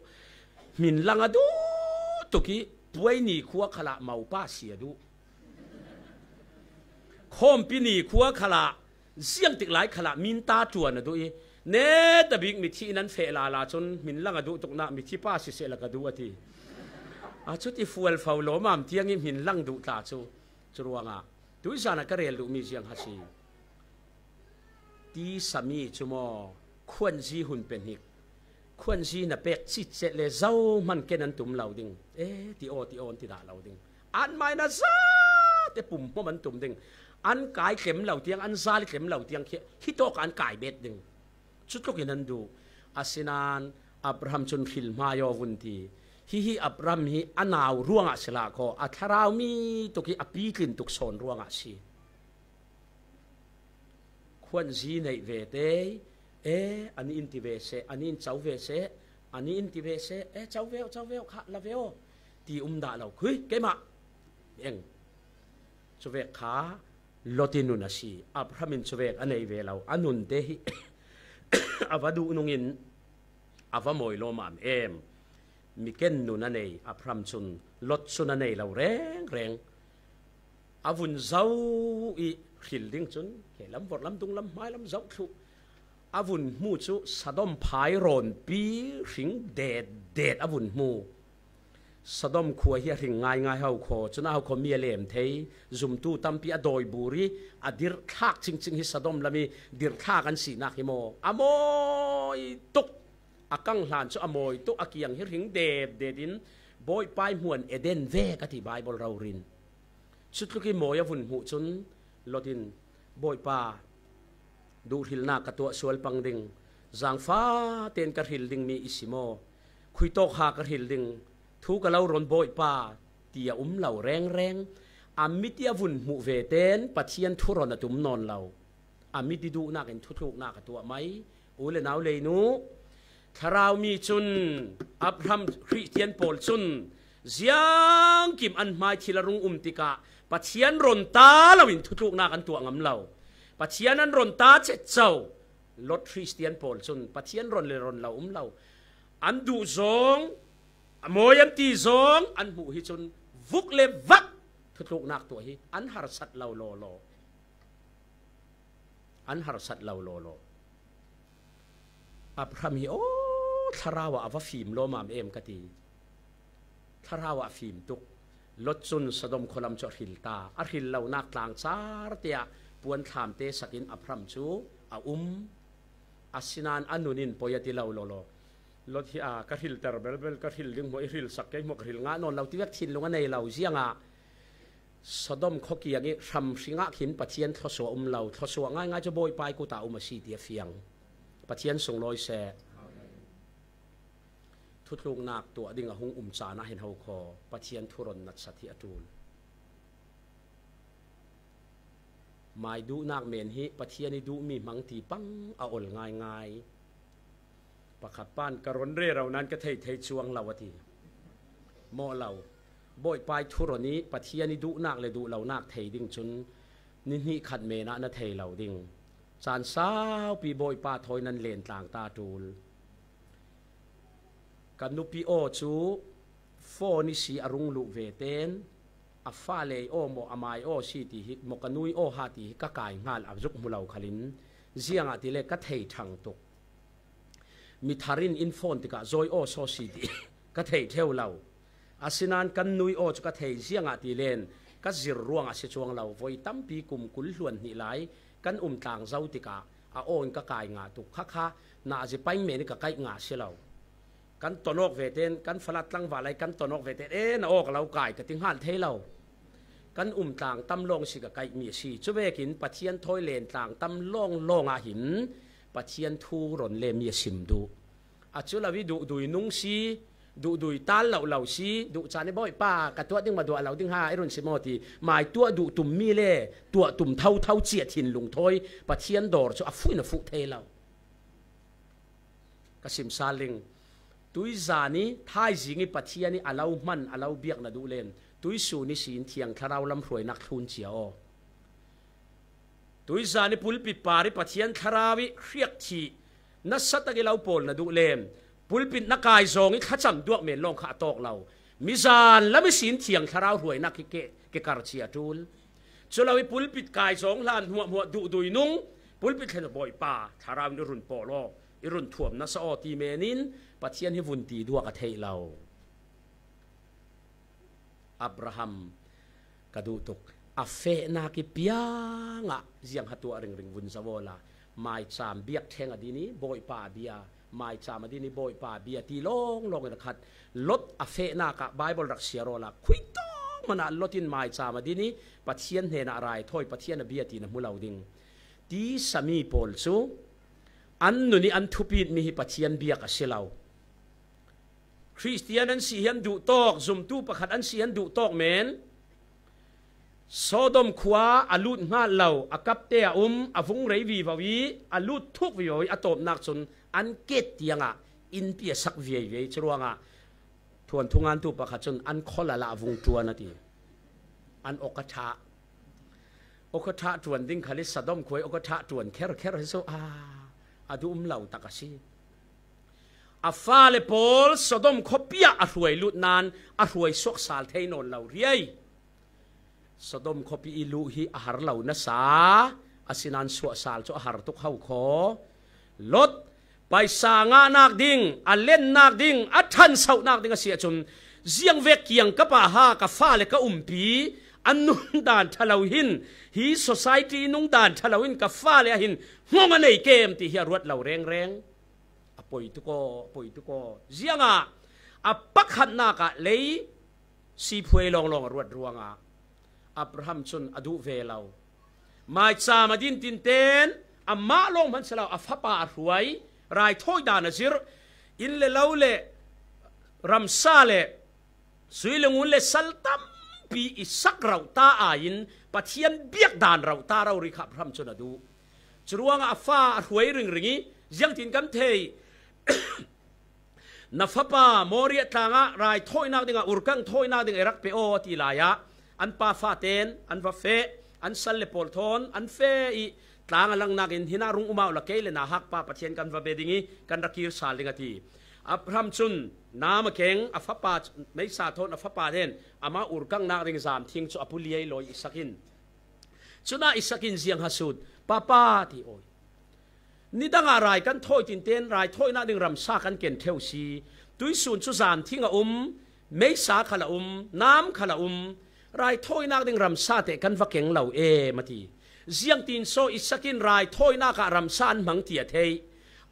hminlang a duh tuk i, puai ni khua khalah mopa si a duh. Khawmpi ni khua khalah, ziangtik lai khalah minta ṭuan a duh i, netabik mithi in an feh lala cun hminlang a duh tuknak mithi pa sisehla ka duh a ti. A cuti fualfo lawmam tiang i hminlang duh tla cu, cu ruangah tuizan ah ka rel duhmi ziang ha si. Tisa mi cu maw, khuanzi hun pe hnik, khuanzi na pek citcet le zohman ken an tum lo ding. E, ti aw, ti aw, an ti dah lo ding. An mai na zate pumhmawm an tum ding. An kai tlem lo tiang, an zal tlem lo tiang khi, hi tawk an kai bet ding. Cutlukin an duh. Asinain Abraham cun hril hmai aw vun ti. Hihi Abraham hi a nau ruangah si hlah khaw, a thlarau mi tuk i a pitlin tuk sawn ruangah si. Khuanzi neih ve te, e, an in ti ve seh, an in co ve seh, an in ti ve seh, e, co ve aw, co ve aw, kha la ve aw, ti um dah lo. Khui, keimah eng. Cuvek kha Lot i nun a si. Abraham in cuvek a nei ve lo. A nun te hi a va duh nungin a va mawi lawmam em. Mi ken nun a nei Abraham cun Lot cun a nei lo rengreng. A vun zoh i hril ding cun, he lam, vorhlam, dunglam, hmailam zoh thluh. A vun hmu cu Sodom phai rawnpi hring detdet a vun hmu. Sodom khua hi a hring ngaingai ho khaw, cun a ho khaw mi a lem thei, zumtu tampi a dawi bur i a dirhthlak cingcing hi Sodom lam i dirhthlak an sinak hi maw? A mawi tuk, a kang hlan cu a mawi tuk, a kiang hi hring detdet in Bawipa i hmuan Eden vek a ti Baibal rori in. Cutluk i mawi a vun hmuh cun Lot in, Bawipa, duhhrilnak ka tuah sual pang ding, zangfah tein ka hril dingmi i si maw? Khuitawk ha ka hril ding, thu ka lo ron Bawipa, ti a um lo rengreng. A mit i a vun hmuh ve tein Pathian thu ron a tum nawn lo. A mit i duhnak in thutluknak a tuah mai. U le nau leinu, Thlarau mi cun, Abraham Khristian pawl cun ziangkim an hmai thil a rung um tikah Pathian ron ta loin thutluknak an tuah ngam lo. Pathian an ron ta cetco. Lot Khristian pawl cun Pathian ron le ron lo um lo. An duh zong, a mawi an ti zong, an hmuh hi cun vuk le vak thutluknak tuah hi an harsat lo lawlaw. An harsat lo lawlaw. Abraham hi aw, thlarau ah a va fim lawmam em ka ti. Thlarau ah a fim tuk. Lot cun Sodom khualam cu a hril ta. A hril lonak tlangcar tiah puanthlam te sakin Abraham cu a um. Asinain a nun in poi a ti lo lawlaw. Lot hi a, ka hrilter belbel, ka hril ding hmuah i hrilsak kei hmuah ka hril ngah nawn lo ti vek thinlung a nei lo ziangah Sodom khuakiang i hramhring ah khin Pathian thluasuah um lo, thluasuah ngaingai cu Bawipa i kutah um a si ti a fiang. Pathian sunglawi seh. Thutluknak tuah ding a hung um caan ah hin ho khaw, Pathian thu ron natsat hi a ṭul. Mai duhnak men hi Pathian i duhmi hmang ti pang a ol ngaingai. Pakhat pan ka ron rero nan ka thei thei cuang lo a ti. Mawh lo. Bawipa i thu ron i Pathian i duhnak le duh lonak thei ding cun ni hnih khat men ah na thei lo ding. Caan saupi Bawipa thawi nan len tlang ta ṭul. Ka nupi aw cu phone i si a rung luh ve ten, a fale aw maw, a mai aw si ti hi maw, ka nui aw ha ti hi ka kai hngal a zuk hmu lo khalin, ziangahtile ka thei ṭhang tuk. Mi thar in in phone tikah zawi aw saw si ti ka thei ṭheu lo. Asinain kan nui aw cu ka thei, ziangahtile ka zir ruang a si cuang lo. Voi tampi kum kul hluan hnih lai kan um tlang zo tikah a aw in ka kai ngah tuk. Khakha na a zi paing men i ka kaih ngah si lo. Kan ton awk ve ten, kan falat tlangval ai kan ton awk ve ten, e, na awk a lo kai ka ti hngal thei lo. Kan um tlang tam lawng si ka kaihmi a si. Cuvekin Pathian thawi len tlang tam lawng lawng ah hin Pathian thu ron le mi a sim duh. A cu lo i duhdui nung si, duhdui tal lo lo si, duh caan i Bawipa ka tuah ding maw, duh lo ding ha i run si maw ti, mai tuah duh tummi le tuah tum thotho cia thinlung thawi Pathian dawr cu a fuih na fuh thei lo. Ka sim sal ding. Tuizan i thaizing i Pathian i a lo hman, a lo biak na duh len, tuisun i sin Thiang Thlarau lam hruainak thlun cia aw. Tuizan i pulpit par i Pathian Thlarau i hriak thih nasa tak i lo pawl na duh len, pulpit na kai zawng i thlacam duak men lawng kha a tawk lo. Mizan lam i sin Thiang Thlarau hruainak hi ke, ke kar cia ṭul. Cu lo i pulpit kai zawng hlan hmuahhmuah duhdui nung, pulpit thlen Bawipa, Thlarau in i run pawl aw, i run thuam nasa aw ti men in Pathian hi vun ti duak a theih lo. Abraham ka duh tuk. A fehnak i piangah ziang ha tuah ringring vun zo awla, maicaam biak theng a din i Bawipa a bia, maicaam a din i Bawipa a bia ti lawnglawng in a khat. Lot a fehnak ah Baibal rak siar awla, khuitawk hmanah Lot in maicaam a din i Pathian hnenah raithawi, Pathian a bia ti na hmu lo ding. Tisa mi pawl cu an nun i an thupitmi hi Pathian biak a si lo. Khristian an si hi an duh tawk, zumtu pakhat an si hi an duh tawk men, Sodom khua a lut hngal lo, a kapte a um, a vung rei vivo i, a lut thuk vivo i, a tawpnak cun an ket tiangah in piasak viaiviai. Curuangah thuanthu ngantu pakhat cun an kholal ah a vung ṭuan a ti. An awk a ṭhah. Awk a ṭhah ṭuan ding khal i Sodom khua i awk a ṭhah ṭuan kherkher hi cu, a, a duh um lo tak a si. A fale pawl Sodom khuapi ah a hruai lut nain a hruai suak sal thei nawn lo riai. Sodom khuapi i luh hi a har lo nasa, asinain suah sal cu a har tuk ho khaw. Lot, paisa ngahnak ding, a lennak ding, a ṭhansohnak ding a si ahcun, ziangvek kiang ka pa ha, ka fale ka umpi, an nungdan ṭha lo hin, hi society nungdan ṭha lo in ka fale ah hin hngawng a nei kem ti hi a ruat lo rengreng. A poi tuk aw, a poi tuk aw. Ziangah a pakhatnak ah lei siphuai lawnglawng a ruat ruangah Abraham cun a duh ve lo. Maicaam a din tinten amah lawng hman si lo, a fapa a hruai, raithawi dan a zirh, inn le lo le ramsa le sui le ngun le sal tampi i sak rauh ta aiin Pathian biak dan rauh ta rori kha Abraham cun a duh. Curuangah a fa a hruai ringring i, ziangtin kan thei? Na fapa Moriah tlangah raithawinak dingah, urkang thawinak dingah i rak pe aw, a ti lai ah, an pa faten an va feh, an sal le pawl thawn an feh i, tlang a langnak in, hinah rung um uh la, kei le na hak pa Pathian kan va be ding i, kan ra kir sal ding, a ti. Abraham cun nam a keng, a fapa, meisa thawn a fapa ten amah urkangnak ding zamthing cu a pu liailawi Isak in. Cun ah Isak in ziang ha sut, Papa, ti aw. Nidangah rai kan thawi tinten raithawinak ding ramsa kan ken ṭheu si. Tuisun cu zamthing a um, meisa khal a um, nam khal a um. Raithawinak ding ramsa teh kan va keng lo em, a ti. Ziangtin saw Isak in raithawinak ah ramsa an hmang ti a theih?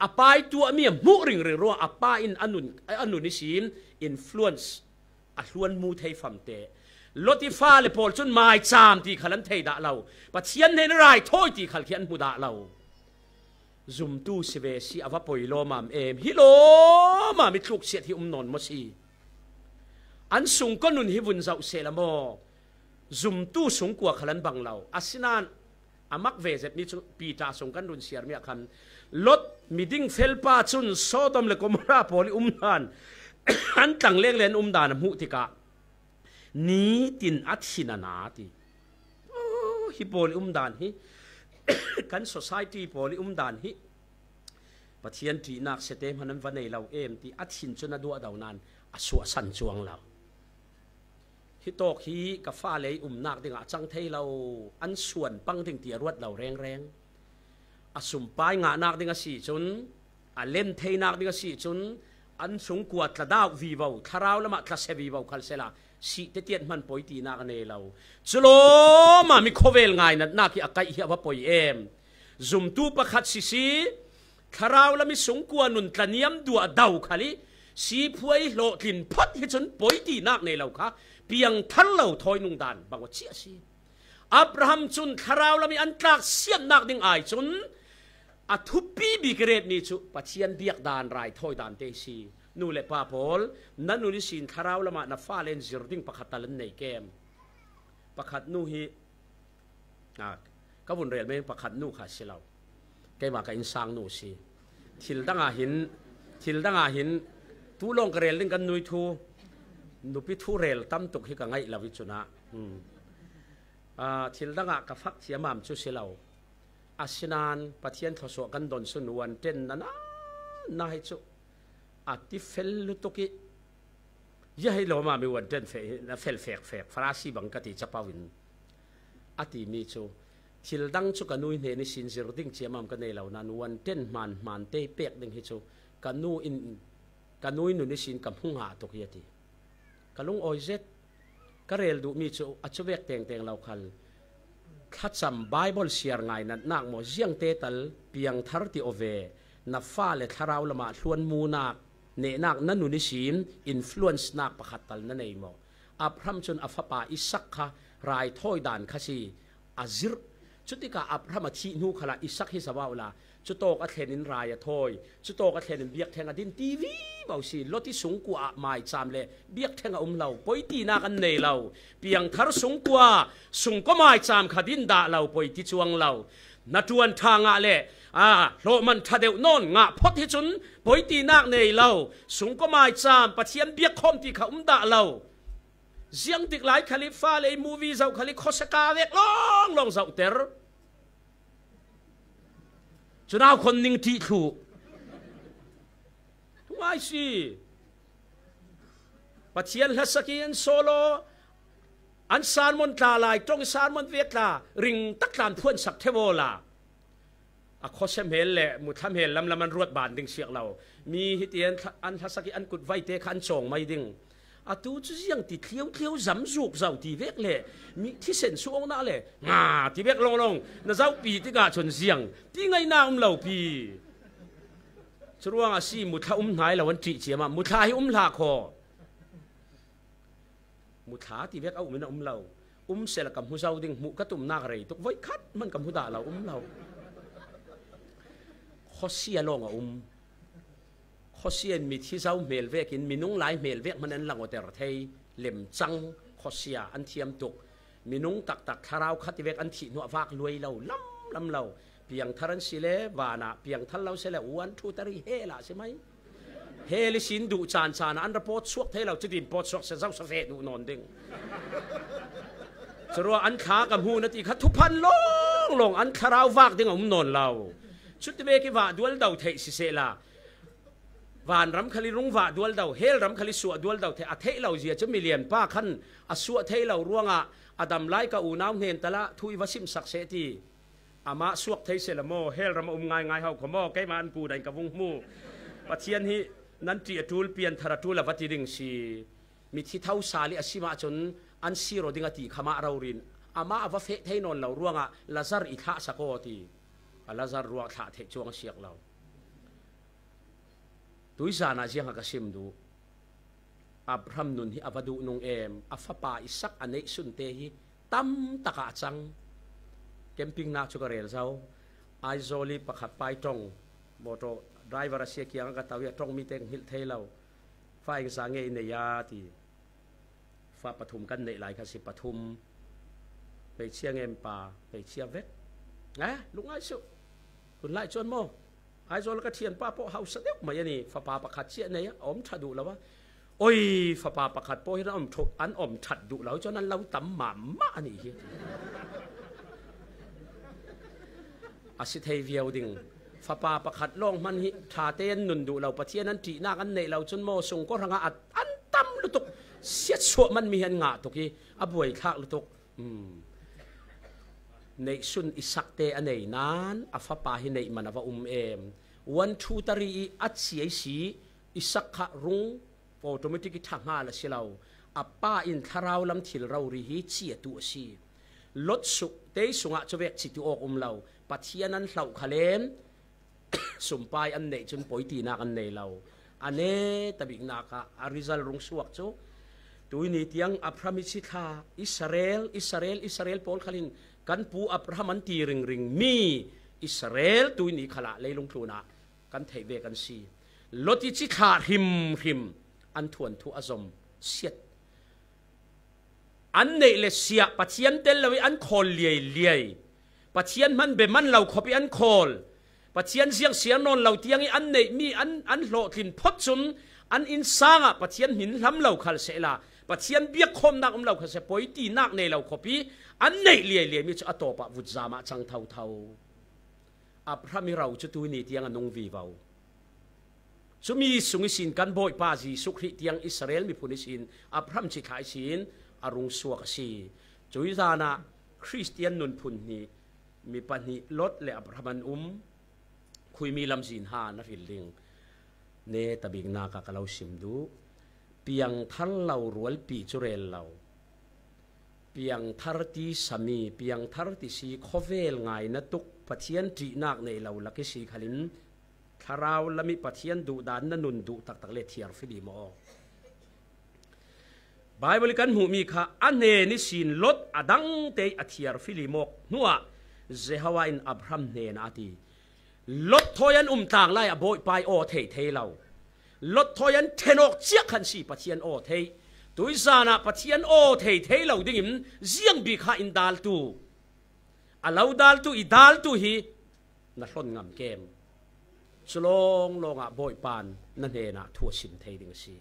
A pa i tuahmi a hmuh ringring ruangah a pa in a nun, a nun ihsin influence a hluan mu thei famte. Lot i fale pawl cun maicaam ti khal an thei dah lo. Pathian hnen raithawi ti khal khi an hmu dah lo. Zumtu si ve si a va poi lawmam em. Hi lawmam i tluksiat hi um nawn maw si? An sungkaw nun hi vun zoh sehla maw? Zumtu sungkua khal an bang lo. Asinain a mak ve zetmi cu Peter sung kan run siarmi ah khan Lot miding felpa cun Sodom le Gomorrah pawl i um hlan an tlang leng le an um dan a hmuh tikah nitin a thin a na ti. Oh, hi pawl i um dan hi kan society pawl i um dan hi Pathian ṭihnak siate hman an va nei lo em ti a thin cun a duahdo nain a suahsan cuang lo. Hi tawk hi ka fale i umnak dingah a cang thei lo, an suan pang ding ti a ruat lo rengreng. A sumpai ngahnak ding a si cun, a len theinak ding a si cun, an sungkua tla dauh vivo, thlarau lamah tla se vivo khal sehla, sih tetiat hman poi tinak a nei lo. Cu lawmam i khawvel ngainatnak hi a kaih hi a va poi em. Zumtu pakhat sisi, thlarau lam i sungkua nun tlaniam duah do khal i siphuai hlawhtlin phot hi cun poi tinak nei lo kha piangthar lo thawi nungdan bang aw ciah si. Abraham cun thlarau lam i an tlak siatnak ding ai cun a thupi bik i retmi cu Pathian biak dan, raithawi dan te hi si. Nu le pa pawl, na nun ihsin thlarau lamah na fale in zir ding pakhat tal an nei kem. Pakhat nu hi a, ka vun rel men pakhat nu kha si lo. Keimah ka innsang nu si. Thil dangah hin, thil dangah hin, tu lawng ka rel ding kan nui thu, nupi thu rel tam tuk hi ka ngaih lo i cunah. Hmm. A, thil dangah ka fak thiamam cu si lo. Asinain Pathian thluasuah kan don sun uanten na na, na hi cu a ti fel lutuk i, ya hei lawmam i uanten fe, na fel fek fek, Farasi bang ka ti capo in a timi cu thil dang cu ka nu i hnen ihsin zir ding ciamam ka nei lo nain uanten hmaan hmaan te pek ding hi cu ka nu in, ka nu i nun ihsin ka hmu ngah tuk hi a ti. Ka lungawi zet. Ka rel duhmi cu a cuvek tengteng lo khal thlacam Baibal siar ngainatnak maw, ziangte tal piangthar ti aw ve, na fale thlarau lamah hluanmunak, nehnak na nun ihsin influence-nak pakhat tal na nei maw? Abraham cun a fapa Isak kha raithawi dan kha si, a zirh. Cutikah Abraham a thih hnu khalah Isak hi zoh la, cutawk a thlen in rai a thawi, cutawk a thlen in biakṭheng a din ti vivo si. Lot i sungkua ah maicaam le biakṭheng a um lo, poi tinak an nei lo. Piangthar sungkua, sungkua maicaam kha din dah lo, poi ti cuang lo. Hnaṭuan ṭha ngah le, aa, hlawhman ṭha deuh nawn ngah phot hi cun poi tinak nei lo. Sungkua maicaam, Pathian biakkhawm ti kha um dah lo. Ziangtik lai khal i fale i movie zoh khal i khuasia ka vek lawnglawng zohter. Cunau khon ning ṭih thluh. Ngai si. Pathian hlasak i an solo, an sermon tla lai ṭong i sermon vek tla ring tak tla an phuansak ṭheu awla. A khuasia hmel le muthla hmel lamlam an ruat ban ding siak lo. Mi hiti an thla-, an hlasak i an kut vaite kha an cawng mai ding. Atu cu ziang ti tliotliau zam zuk zo ti vek le mi thisen suh awknak le nga ti vek lawnglawng na zohpi tikah cun ziang ti ngaihnak um lo pi. Curuangah si muthla um hnai lo an ṭih ciamah muthla hi um hlah khaw. Muthla ti vek a um in a um lo. Um sehla ka hmu zo ding, hmuh ka tumnak rei tuk, voikhat hman ka hmu dah lo, um lo. Khuasia lawng a um. Khuasia in mithi zo hmel vekin minung lai hmel vek hman an langawter thei, lemcang khuasia an thiam tuk. Minung taktak thlarau khat i vek an thih hnuah vak luai lo, lam, lam lo. Piangthar an si le vanah, piangthar lo si le one, two, three, hell ah si mai. Hell ihsin duh caan caan ah an ra pawt suak thei lo, cutin pawt suak se zo sa feh duh nawn ding. Curuah an thla ka hmu na ti kha thuphan lawnglawng an thlarau vak ding a um nawn lo. Cuti vek i vah dual do theih sisehla, vanram khal i rung vah dual do, hell ram khal i suah dual do theih, a theih lo zia cu milian pa khan a suah thei lo ruangah a dam lai ka unau hnen talah thu i va simsak seh ti. Amah suak thei sehla maw, hell ram a um ngaingai ho kho maw, keimah an pu dan ka vung hmu. Pathian hi nan ṭih a ṭul, pianthar a ṭul a va ti ding si. Mithi tho sal i a sim ahcun an sir aw ding a ti kha mah rori in amah a va feh thei nawn lo ruangah Lazar i thlahsak aw ti. A Lazar ruak thlah theih cuang a siak lo. Tuizanah ziangah ka sim duh. Abraham nun hi a va duh nung em? A fapa Isak a neihsunte hi tam takah a cang. Camping nak cu ka rel zo. Aizawl i pakhat pai ṭong, motor driver a si a kiangah ka to i a ṭong mite ka hngilh thei lo. Fa engza nge i nei a ti. Fa pathum kan neih lai kha si, pathum. Hmeichhia nge em pa? Hmeichhia vek. Eh, lungngai suh. Tunlai chuan maw? Aizawl ka ṭhianpa pawh hausa deuh mai a ni. Fapa pakhat chiah nei a, a awm ṭha duh lo a. Oi, fapa pakhat pawh hi an awm ṭha, an awm ṭhat duh lo chuan an lo tam mah mah a nih hi. A si thei viau ding. Fapa pakhat lawng hman hi ṭha te an nun duh lo, Pathian an ṭihnak an neih lo chun maw, sungkaw hrangah a, an tam lutuk, siatsuah man mi hi an ngah tuk hi, a buaithlak lutuk. Hmm. Neihsun Isak te a nei nan a fapa hi neih man a va um em? One, two, three i a chiai si, Isak kha rung automatic i ṭha nghal a si lo. A pa in thlarau lam thil rori hi chiatu a si. Lot suh tei sungah chuvek chitu awk um lo. Pathian an hlauh kha lem, sumpai an neih chun pawi tinak an nei lo. A ne ta biknak ah a result rung suak chu. Tuini tiang Abraham i chi thla, Israel, Israel, Israel pawl khalin kan pu Abraham an ti ringring mi Israel tuini khalah leilung tlunah kan theih ve kan si. Lot i chi thla hrim hrim an thuanthu a zawm siat. An neih le siah Pathian tel lo i an khawl liai liai. Pathian hman be man lo khawp i an khawl. Pathian ziang siar nawn lo tiang i an neih mi an, an hlawhtlin phawt chun an innsangah Pathian hmin hlam lo khal sehla, Pathian biakkhawmnak um lo khal seh, pawi tinak nei lo khawp i an neih liai liai mi chu a tawpah vut zamah chang tho tho. Abraham i ro chu tuini tiang a nung vivo. Chumi sung ihsin kan Bawipa Jesuh Khrih tiang Israel miphun ihsin Abraham chi thla ihsin a rung suak a si. Cui zanah Khristian nunphun hnih, mi pahnih Lot le Abraham an um. Khuimi lamzin ha na hril ding. Ne ta biknak ah ka lo sim duh. Piangthar lo rualpi chu rel lo. Piangthar ti sami, piangthar ti si, khawvel ngaina tuk, Pathian ṭihnak nei lo lak i si khalin, thlarau lam i Pathian duhdan na nun duh taktak le thiar filim aw. Bible i kan hmuhmi kha a hnen ihsin Lot a dangte i a thiar filim awk hnuah Jehovah in Abraham hnenah a ti. Lot thawi an um tlang lai a Bawipa i aw thei thei lo. Lot thawi an ṭhen awk chiah khan si Pathian aw thei. Tuizanah Pathian aw thei thei lo dingin ziang bik kha in daltu, a lo daltu, i daltu hi na hlawn ngam kem? Chu lawng lawngah Bawipan na hnenah thu a sim thei ding a si.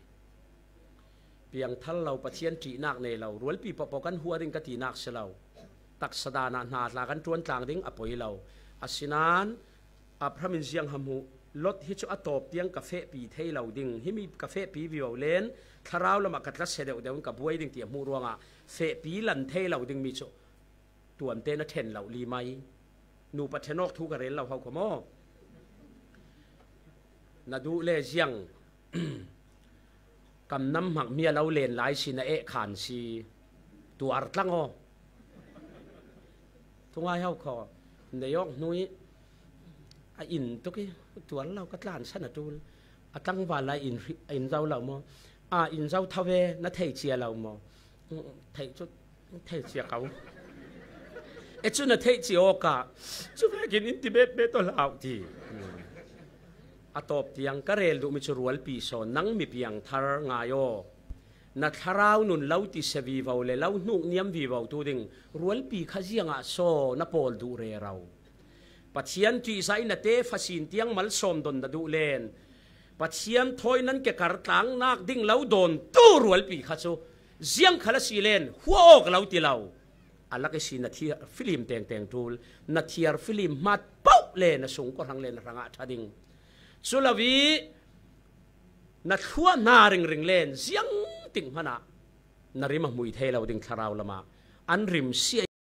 Piangthar lo, Pathian ṭihnak nei lo, rualpi pawhpawh kan hua ding ka tinak si lo. Taksa danah hna tla kan ṭuan tlang ding a poi lo. Asinain Abraham in ziang ham hmuh, Lot hi chu a tawp tiang ka fehpi thei lo ding, himi ka fehpi vivo len, thlarau lamah ka tla se deuh deuh in ka buai ding ti a hmuh ruangah fehpi lan thei lo ding mi chu tuamte na ṭhen loh li mai. Nupa ṭhen awk thu ka rel lo ho kha maw? Na duh le ziang. Kam nam hmak mi a lo len lai si na eh khan si. Tuar tlang aw. Thungai ho khaw. Nei awk hnui. A in tuk i. Tuar lo ka tlan san a tul. A tlangval lai in, in zo lo maw? A in zo tho ve na thei cia lo maw? Theih chu theih cia ko. E chu na theih cia awka. Chu vekin in ti bet bet aw hlau ti. A tawp tiang ka rel duh mi chu rualpi saw, nang mi piangthar ngai aw. Na thlarau nun lo ti se vivo le lo hnuk niam vivo tu ding rualpi kha ziangah saw na pawl duh rero. Pathian ṭihzah in a te fasin tiang malsawm dawn na duh len. Pathian thawi nan ke kar tlang nak ding lo dawn tu rualpi kha chu ziang kha la si len hua awk lo ti lo. A lak i si na thiar filim teng teng tul, na thiar filim hmat poh le na sungkaw hrang le na hrangah ṭha ding. Chu lo i na thluah hna ringring len ziang tik hmanah na rim a hmui thei lo ding thlarau lamah an rim sia